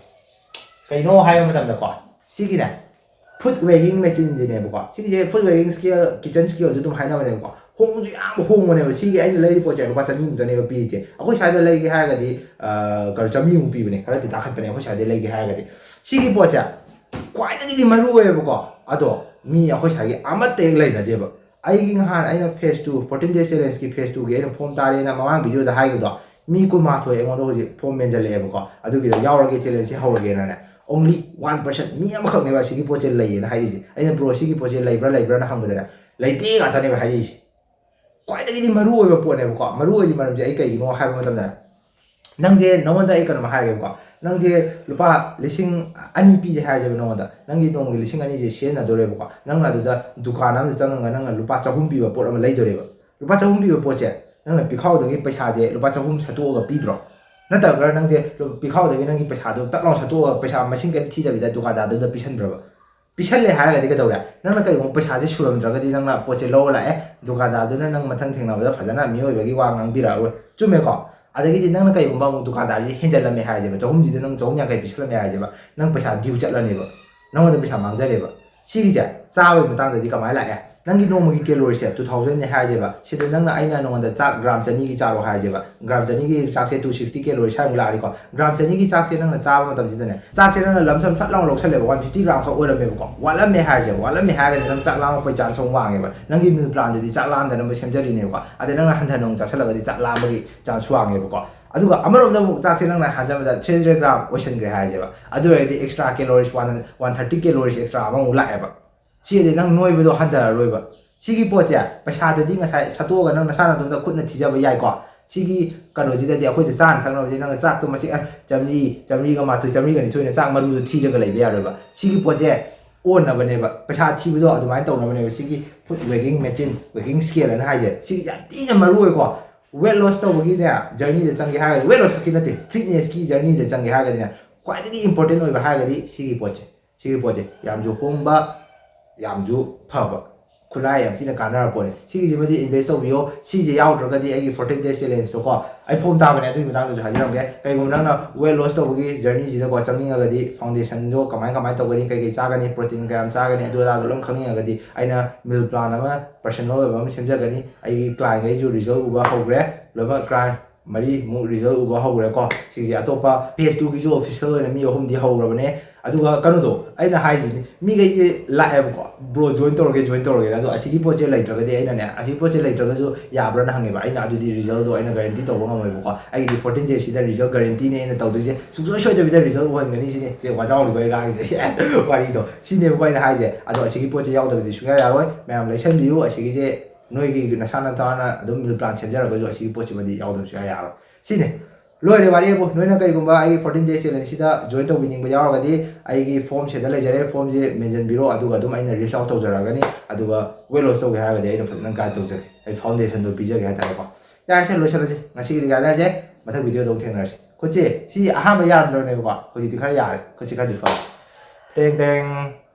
ꯀꯩꯅꯣ ꯍꯥꯏꯕ ꯃꯇꯝꯗꯀꯣ, ꯁꯤꯒꯤꯅꯦ, foot weighing machineꯁꯤꯅꯦꯕꯀꯣ꯫ ꯁꯤꯒꯤꯁꯦ foot weighing scale, kitchen scaleꯁꯨ ꯑꯗꯨꯝ ꯍꯥꯏꯅꯕꯅꯦꯕꯀꯣ꯫ ꯍꯣꯡꯁꯨ ꯌꯥꯝ ꯍꯣꯡꯕꯅꯦꯕ꯫ ꯁꯤꯒꯤ ꯑꯩꯅ ꯂꯩꯔꯤ ꯄꯣꯠꯁꯦ ꯂꯨꯄꯥ ꯆꯅꯤꯃꯨꯛꯇꯅꯦꯕ ꯄꯤꯔꯤꯁꯦ꯫ ꯑꯩꯈꯣꯏ ꯁ꯭ꯋꯥꯏꯗ ꯂꯩꯒꯦ ꯍꯥꯏꯔꯒꯗꯤ, ꯑ, ꯀꯩꯅꯣ, ꯆꯥꯃꯔꯤꯃꯨꯛ ꯄꯤꯕꯅꯦ, ꯈꯔꯗꯤ ꯇꯥꯈꯠꯄꯅꯦ ꯑꯩꯈꯣꯏ ꯁ꯭ꯋꯥꯏꯗ ꯂꯩꯒꯦ ꯍꯥꯏꯔꯒꯗꯤ꯫ ꯁꯤꯒꯤ ꯄꯣꯠꯁꯦ ꯈ꯭ꯋꯥꯏꯗꯒꯤꯗꯤ ꯃꯔꯨ ꯑꯣꯏꯌꯦꯕꯀꯣ꯫ ꯑꯗꯣ ꯃꯤ ꯑꯩꯈꯣꯏ ꯁ꯭ꯋꯥꯏꯒꯤ ꯑꯃꯠꯇ ꯍꯦꯛ ꯂꯩꯅꯗꯦꯕ꯫ ꯑꯩꯒꯤ ꯉꯍꯥꯟ ꯑꯩꯅ phase two, fourteen days challengeꯀꯤ phase twoꯒꯤ ꯑꯩꯅ form ꯇꯥꯔꯦꯅ ꯃꯃꯥꯡ videoꯗ ꯍꯥꯏꯈꯤꯕꯗꯣ, ꯃꯤ ꯀꯨꯟꯃꯥꯊꯣꯏ ꯑꯩꯉꯣꯟꯗ ꯍꯧꯖꯤꯛ form ꯃꯦꯟꯁꯤꯜꯂꯛꯑꯦꯕꯀꯣ꯫ ꯑꯗꯨꯒꯤꯗꯣ ꯌꯥꯎꯔꯒꯦ, challengeꯁꯦ ꯍꯧꯔꯒꯦꯅꯅꯦ, only one percent, ꯃꯤ ꯑꯃꯈꯛꯅꯦꯕ ꯑꯁꯤꯒꯤ ꯄꯣꯠꯁꯦ ꯂꯩꯌꯦꯅ ꯍꯥꯏꯔꯤꯁꯦ꯫ ꯑꯩꯅ, "Bro, ꯁꯤꯒꯤ ꯄꯣꯠꯁꯦ ꯂꯩꯕ꯭ꯔꯥ, ꯂꯩꯕ꯭ꯔꯥꯅ?" ꯍꯪꯕꯗꯅꯦ, "ꯂꯩꯇꯦ" ꯉꯥꯛꯇꯅꯦꯕ ꯍꯥꯏꯔꯤꯁꯦ꯫ ꯈ꯭ꯋꯥꯏꯗꯒꯤꯗꯤ ꯃꯔꯨ ꯑꯣꯏꯕ ꯄꯣꯠꯅꯦꯕꯀꯣ꯫ ꯃꯔꯨ ꯑꯣꯏꯔꯤ ꯃꯔꯝꯁꯦ ꯑꯩ ꯀꯩꯒꯤꯅꯣ ꯍꯥꯏꯕ ꯃꯇꯝꯗ, ꯅꯪꯁꯦ, ꯅꯉꯣꯟꯗ ꯑꯩ ꯀꯩꯅꯣꯝ ꯍꯥꯏꯔꯒꯦꯕꯀꯣ꯫ ꯅꯪꯁꯦ ꯂꯨꯄꯥ ꯂꯤꯁꯤꯡ ꯑꯅꯤ ꯄꯤꯔꯦ ꯍꯥꯏꯔꯁꯦꯕ ꯅꯉꯣꯟꯗ꯫ ꯅꯪꯒꯤ ꯅꯣꯡꯃꯒꯤ ꯂꯤꯁꯤꯡ ꯑꯅꯤꯁꯦ ꯁꯤꯖꯤꯟꯅꯗꯣꯔꯦꯕꯀꯣ꯫ ꯅꯪꯅ ꯑꯗꯨꯗ ꯗꯨꯀꯥꯟ ꯑꯃꯗ ꯆꯪꯉꯒ ꯅꯪꯅ ꯂꯨꯄꯥ ꯆꯍꯨꯝ ꯄꯤꯕ ꯄꯣꯠ ꯑꯃ ꯂꯩꯗꯣꯔꯦꯕ꯫ ꯂꯨꯄꯥ ꯆꯍꯨꯝ ꯄꯤꯕ ꯄꯣꯠꯁꯦ ꯅꯪꯅ ꯄꯤꯈꯥꯎꯗꯒꯤ ꯄꯩꯁꯥꯁꯦ ꯂꯨꯄꯥ ꯆꯍꯨꯝ ꯁꯠꯇꯣꯛꯑꯒ ꯄꯤꯗ꯭ꯔꯣ? ꯅꯠꯇ꯭ꯔꯒ ꯅꯪꯁꯦ ꯂꯨ-, ꯄꯤꯈꯥꯎꯗꯒꯤ ꯅꯪꯒꯤ ꯄꯩꯁꯥꯗꯣ ꯇꯛ ꯂꯥꯎ ꯁꯠꯇꯣꯛꯑꯒ ꯄꯩꯁꯥ ꯃꯁꯤꯡ ꯀꯔꯤꯝ ꯊꯤꯗꯕꯤꯗ ꯗꯨꯀꯥꯟꯗꯥꯔꯗꯨꯗ ꯄꯤꯁꯟꯕ꯭ꯔꯕ? ꯄꯤꯁꯜꯂꯦ ꯍꯥꯏꯔꯒꯗꯤ ꯀꯩꯗꯧꯔꯦ? ꯅꯪꯅ ꯀꯩꯒꯨꯝꯕ ꯄꯩꯁꯥꯁꯦ ꯁꯨꯔꯝꯗ꯭ꯔꯒꯗꯤ ꯅꯪꯅ ꯄꯣꯠꯁꯦ ꯂꯧꯔ ꯂꯥꯛꯑꯦ, ꯗꯨꯀꯥꯟꯗꯥꯔꯗꯨꯅ ꯅꯪ ꯃꯊꯪ ꯊꯦꯡꯅꯕꯗ ꯐꯖꯅ ꯃꯤꯑꯣꯏꯕꯒꯤ ꯋꯥ ꯉꯥꯡꯕꯤꯔꯛꯑꯔꯣꯏ, ꯆꯨꯝꯃꯦꯀꯣ? ꯑꯗꯒꯤꯗꯤ ꯅꯪꯅ ꯀꯩꯒꯨꯝꯕ ꯑꯃꯨꯛ ꯗꯨꯀꯥꯟꯗꯥꯔꯁꯦ ꯍꯦꯟꯖꯜꯂꯝꯃꯦ ꯍꯥꯏꯔꯁꯦꯕ, ꯆꯍꯨꯝꯁꯤꯗ ꯅꯪ ꯆꯍꯨꯝ ꯌꯥꯡꯈꯩ ꯄꯤꯁꯜꯂꯝꯃꯦ ꯍꯥꯏꯔꯁꯦꯕ, ꯅꯪ ꯄꯩꯁꯥ ꯗ꯭ꯌꯨ ꯆꯠꯂꯅꯦꯕ, ꯅꯪꯉꯣꯟꯗ ꯄꯩꯁꯥ ꯃꯥꯡꯖꯔꯦꯕ꯫ ꯁꯤꯒꯤꯁꯦ ꯆꯥꯕꯒꯤ ꯃꯇꯥꯡꯗꯗꯤ ꯀꯃꯥꯏꯅ ꯂꯥꯛꯑꯦ? ꯅꯪꯒꯤ ꯅꯣꯡꯃꯒꯤ ꯀꯦꯂꯣꯔꯤꯁꯦ two thousandꯅꯦ ꯍꯥꯏꯔꯁꯦꯕ, ꯁꯤꯗ ꯅꯪꯅ, ꯑꯩꯅ ꯅꯉꯣꯟꯗ ꯆꯥꯛ ꯒ꯭ꯔꯥꯝ ꯆꯅꯤꯒꯤ ꯆꯥꯔꯣ ꯍꯥꯏꯔꯁꯦꯕ, ꯒ꯭ꯔꯥꯝ ꯆꯅꯤꯒꯤ ꯆꯥꯛꯁꯦ two sixty calorie ꯁ꯭ꯋꯥꯏꯃꯨꯛ ꯂꯥꯛꯑꯅꯤꯀꯣ꯫ ꯒ꯭ꯔꯥꯝ ꯆꯅꯤꯒꯤ ꯆꯥꯛꯁꯦ ꯅꯪꯅ ꯆꯥꯕ ꯃꯇꯝꯁꯤꯗꯅꯦ, ꯆꯥꯛꯁꯦ ꯅꯪꯅ ꯂꯝꯁꯝ ꯐꯠ ꯂꯥꯎꯅ ꯂꯧꯁꯜꯂꯦꯕ, one fifty gram ꯈꯛ ꯑꯣꯏꯔꯝꯃꯦꯕꯀꯣ, ꯋꯥꯠꯂꯝꯃꯦ ꯍꯥꯏꯔꯁꯦꯕ, ꯋꯥꯠꯂꯝꯃꯦ ꯍꯥꯏꯔꯒꯗꯤ ꯅꯪ ꯆꯥꯛ ꯂꯥꯝꯃꯛꯄꯒꯤ chance ꯑꯃꯨꯛ ꯋꯥꯡꯉꯦꯕ, ꯅꯪꯒꯤ meal planꯗꯗꯤ ꯆꯥꯛ ꯂꯥꯝꯗꯅꯕ ꯁꯦꯝꯖꯔꯤꯅꯦꯕꯀꯣ꯫ ꯑꯗꯩ ꯅꯪꯅ ꯍꯟꯊꯅ ꯑꯃꯨꯛ ꯆꯥꯁꯜꯂꯒꯗꯤ ꯆꯥꯛ ꯂꯥꯝꯕꯒꯤ chance ꯋꯥꯡꯉꯦꯕꯀꯣ꯫ ꯑꯗꯨꯒ ꯑꯃꯔꯣꯝꯗ ꯑꯃꯨꯛ ꯆꯥꯛꯁꯦ ꯅꯪꯅ ꯍꯟꯖꯟꯕꯗ three hundred gram ꯑꯣꯏꯁꯟꯈ꯭ꯔꯦ ꯍꯥꯏꯁꯦꯕ, ꯑꯗꯨ ꯑꯣꯏꯔꯗꯤ extra calories one, one thirty calories extra ꯑꯃꯃꯨꯛ ꯂꯥꯛꯑꯦꯕ꯫ ꯁꯤꯗꯤ ꯅꯪ ꯅꯣꯏꯕꯗꯣ ꯍꯟꯊꯔꯔꯣꯏꯕ꯫ ꯁꯤꯒꯤ ꯄꯣꯠꯁꯦ ꯄꯩꯁꯥꯗꯗꯤ ꯉꯁꯥꯏ ꯁꯠꯇꯣꯛꯑꯒ ꯅꯪ ꯅꯁꯥ ꯅꯇꯣꯝꯇ ꯈꯨꯠꯅ ꯊꯤꯖꯕ ꯌꯥꯏꯀꯣ꯫ ꯁꯤꯒꯤ ꯀꯩꯅꯣꯁꯤꯗꯗꯤ ꯑꯩꯈꯣꯏꯅ ꯆꯥꯅ ꯊꯛꯅꯕꯁꯦ ꯅꯪꯅ ꯆꯥꯛꯇꯣ ꯃꯁꯤꯡ, ꯑ, ꯆꯥꯝꯃꯔꯤ, ꯆꯥꯝꯃꯔꯤꯒ ꯃꯥꯊꯣꯏ, ꯆꯥꯝꯃꯔꯤꯒ ꯅꯤꯊꯣꯏꯅ ꯆꯥꯛ ꯃꯔꯨꯗꯣ ꯊꯤꯔꯒ ꯂꯩꯕ ꯌꯥꯔꯣꯏꯕ꯫ ꯁꯤꯒꯤ ꯄꯣꯠꯁꯦ ꯑꯣꯟꯅꯕꯅꯦꯕ, ꯄꯩꯁꯥ ꯊꯤꯕꯗꯣ ꯑꯗꯨꯃꯥꯏꯅ ꯇꯧꯅꯕꯅꯦꯕ꯫ ꯁꯤꯒꯤ foot weighing machine, weighing scale ꯍꯥꯏꯅ ꯍꯥꯏꯁꯦ, ꯁꯤ ꯌꯥꯝ ꯊꯤꯅ ꯃꯔꯨ ꯑꯣꯏꯀꯣ꯫ Weight loss ꯇꯧꯕꯒꯤꯅꯦ journeyꯗ ꯆꯪꯒꯦ ꯍꯥꯏꯔꯒꯗꯤ, weight loss ꯈꯛꯀꯤ ꯅꯠꯇꯦ, fitnessꯀꯤ journeyꯗ ꯆꯪꯒꯦ ꯍꯥꯏꯔꯒꯗꯤꯅꯦ, ꯈ꯭ꯋꯥꯏꯗꯒꯤ important ꯑꯣꯏꯕ ꯍꯥꯏꯔꯒꯗꯤ ꯁꯤꯒꯤ ꯄꯣꯠꯁꯦ, ꯁꯤꯒꯤ ꯄꯣꯠꯁꯦ ꯌꯥꯝꯁꯨ ꯍꯣꯡꯕ, ꯌꯥꯝꯁꯨ ꯐꯕ, ꯈꯨꯠꯂꯥꯏ ꯌꯥꯝ ꯊꯤꯅ ꯀꯥꯟꯅꯔ ꯄꯣꯠꯅꯤ꯫ ꯁꯤꯒꯤꯁꯤꯃꯗꯤ invest ꯇꯧꯕꯤꯌꯣ꯫ ꯁꯤꯁꯦ ꯌꯥꯎꯗ꯭ꯔꯒꯗꯤ ꯑꯩꯒꯤ fourteen days challengeꯇꯣ ꯀꯣ, ꯑꯩ ꯐꯣꯝ ꯊꯥꯕꯅꯦ, ꯑꯗꯨꯒꯤ ꯃꯇꯥꯡꯗꯁꯨ ꯍꯥꯏꯖꯔꯝꯒꯦ꯫ ꯀꯩꯒꯨꯝꯕ ꯅꯪꯅ weight loss ꯇꯧꯕꯒꯤ journeyꯁꯤꯗꯀꯣ ꯆꯪꯅꯤꯡꯉꯒꯗꯤ, foundationꯗꯣ ꯀꯃꯥꯏ ꯀꯃꯥꯏꯅ ꯇꯧꯒꯅꯤ, ꯀꯩ ꯀꯩ ꯆꯥꯒꯅꯤ, protein ꯀꯌꯥꯝ ꯆꯥꯒꯅꯤ, ꯑꯗꯨ ꯑꯗꯥꯗꯣ ꯂꯣꯏ ꯈꯪꯅꯤꯡꯉꯒꯗꯤ ꯑꯩꯅ meal plan ꯑꯃ personal ꯑꯣꯏꯕ ꯑꯃ ꯁꯦꯝꯖꯒꯅꯤ꯫ ꯑꯩꯒꯤ clientꯈꯩꯁꯨ result ꯎꯕ ꯍꯧꯈ꯭ꯔꯦ ꯂꯣꯏꯅꯃꯛ꯫ Client ꯃꯔꯤꯃꯨꯛ result ꯎꯕ ꯍꯧꯈ꯭ꯔꯦꯀꯣ꯫ ꯁꯤꯒꯤꯁꯦ ꯑꯇꯣꯞꯄ phase twoꯒꯤꯁꯨ official ꯑꯣꯏꯅ ꯃꯤ ꯑꯍꯨꯝꯗꯤ ꯍꯧꯈ꯭ꯔꯕꯅꯦ꯫ ꯑꯗꯨꯒ ꯀꯩꯅꯣꯗꯣ ꯑꯩꯅ ꯍꯥꯏꯁꯤꯅꯤ, ꯃꯤꯈꯩꯁꯦ ꯂꯥꯛꯑꯦꯕꯀꯣ, "Bro, join ꯇꯧꯔꯒꯦ, join ꯇꯧꯔꯒꯦꯅ"꯫ ꯑꯗꯣ ꯑꯁꯤꯒꯤ ꯄꯣꯠꯁꯦ ꯂꯩꯇ꯭ꯔꯒꯗꯤ ꯑꯩꯅꯅꯦ, ꯑꯁꯤꯒꯤ ꯄꯣꯠꯁꯦ ꯂꯩꯇ꯭ꯔꯒꯁꯨ ꯌꯥꯕ꯭ꯔꯥꯅ ꯍꯪꯉꯦꯕ꯫ ꯑꯩꯅ ꯑꯗꯨꯗꯤ resultꯗꯣ ꯑꯩꯅ guarantee ꯇꯧꯕ ꯉꯝꯃꯣꯏꯕꯀꯣ꯫ ꯑꯩꯒꯤꯗꯤ fourteen daysꯁꯤꯗ result guaranteeꯅꯦ ꯑꯩꯅ ꯇꯧꯗꯣꯏꯁꯦ, ꯁꯨꯡꯁꯣꯏ ꯁꯣꯏꯗꯕꯤꯗ result ꯎꯍꯟꯒꯅꯤ ꯁꯤꯅꯤ꯫ ꯁꯦ ꯋꯥꯖꯥꯎꯔꯤꯕ ꯑꯩ ꯉꯥꯡꯉꯤꯁꯦ꯫ ꯁꯦꯁ, ꯋꯥꯔꯤꯗꯣ ꯁꯤꯅꯦꯕꯀꯣ ꯑꯩꯅ ꯍꯥꯏꯁꯦ꯫ ꯑꯗꯣ ꯑꯁꯤꯒꯤ ꯄꯣꯠꯁꯦ ꯌꯥꯎꯗꯕꯗꯤ ꯁꯨꯡꯌꯥ ꯌꯥꯔꯣꯏ꯫ ꯃꯌꯥꯝ ꯂꯩꯁꯟꯕꯤꯌꯨ꯫ ꯑꯁꯤꯒꯤꯁꯦ ꯅꯣꯏꯒꯤ ꯅꯁꯥ ꯅꯊꯥꯅ ꯑꯗꯨꯝ meal plan ꯁꯦꯝꯖꯔꯒꯁꯨ ꯑꯁꯤꯒꯤ ꯄꯣꯠꯁꯤꯃꯗꯤ ꯌꯥꯎꯗꯕ ꯁꯨꯡꯌꯥ ꯌꯥꯔꯣꯏ꯫ ꯁꯤꯅꯤ꯫ ꯂꯣꯏꯔꯦ ꯋꯥꯔꯤꯕꯨ꯫ ꯅꯣꯏꯅ ꯀꯩꯒꯨꯝꯕ ꯑꯩꯒꯤ fourteen days challengeꯁꯤꯗ join ꯇꯧꯕꯤꯅꯤꯡꯕ ꯌꯥꯎꯔꯒꯗꯤ ꯑꯩꯒꯤ formꯁꯤꯗ ꯂꯩꯖꯔꯦ, formꯁꯦ ꯃꯦꯟꯁꯤꯟꯕꯤꯔꯣ, ꯑꯗꯨꯒ ꯑꯗꯨꯝ ꯑꯩꯅ reach out ꯇꯧꯖꯔꯛꯑꯒꯅꯤ꯫ ꯑꯗꯨꯒ weight loss ꯇꯧꯒꯦ ꯍꯥꯏꯔꯒꯗꯤ ꯑꯩꯅ ꯐꯖꯅ guide ꯇꯧꯖꯒꯦ꯫ ꯑꯩ foundationꯗꯣ ꯄꯤꯖꯒꯦ ꯍꯥꯏꯇꯥꯔꯦꯀꯣ꯫ ꯌꯥꯔꯦꯁꯦ, ꯂꯣꯏꯁꯤꯜꯂꯁꯤ꯫ ꯉꯁꯤꯒꯤꯗꯤ ꯀꯥꯏꯅꯔꯁꯦ꯫ ꯃꯊꯪ videoꯗ ꯑꯃꯨꯛ ꯊꯦꯡꯅꯔꯁꯤ꯫ ꯈꯨꯠꯁꯦ ꯁꯤ ꯑꯍꯥꯟꯕ ꯌꯥꯔꯝꯗ꯭ꯔꯕꯅꯦꯕꯀꯣ, ꯍꯧꯖꯤꯛꯇꯤ ꯈꯔ ꯌꯥꯔꯦ꯫ ꯈꯨꯠꯁꯤ ꯈꯔꯗꯤ ꯐꯔꯦ꯫ ꯇꯦꯡ ꯇꯦꯡ꯫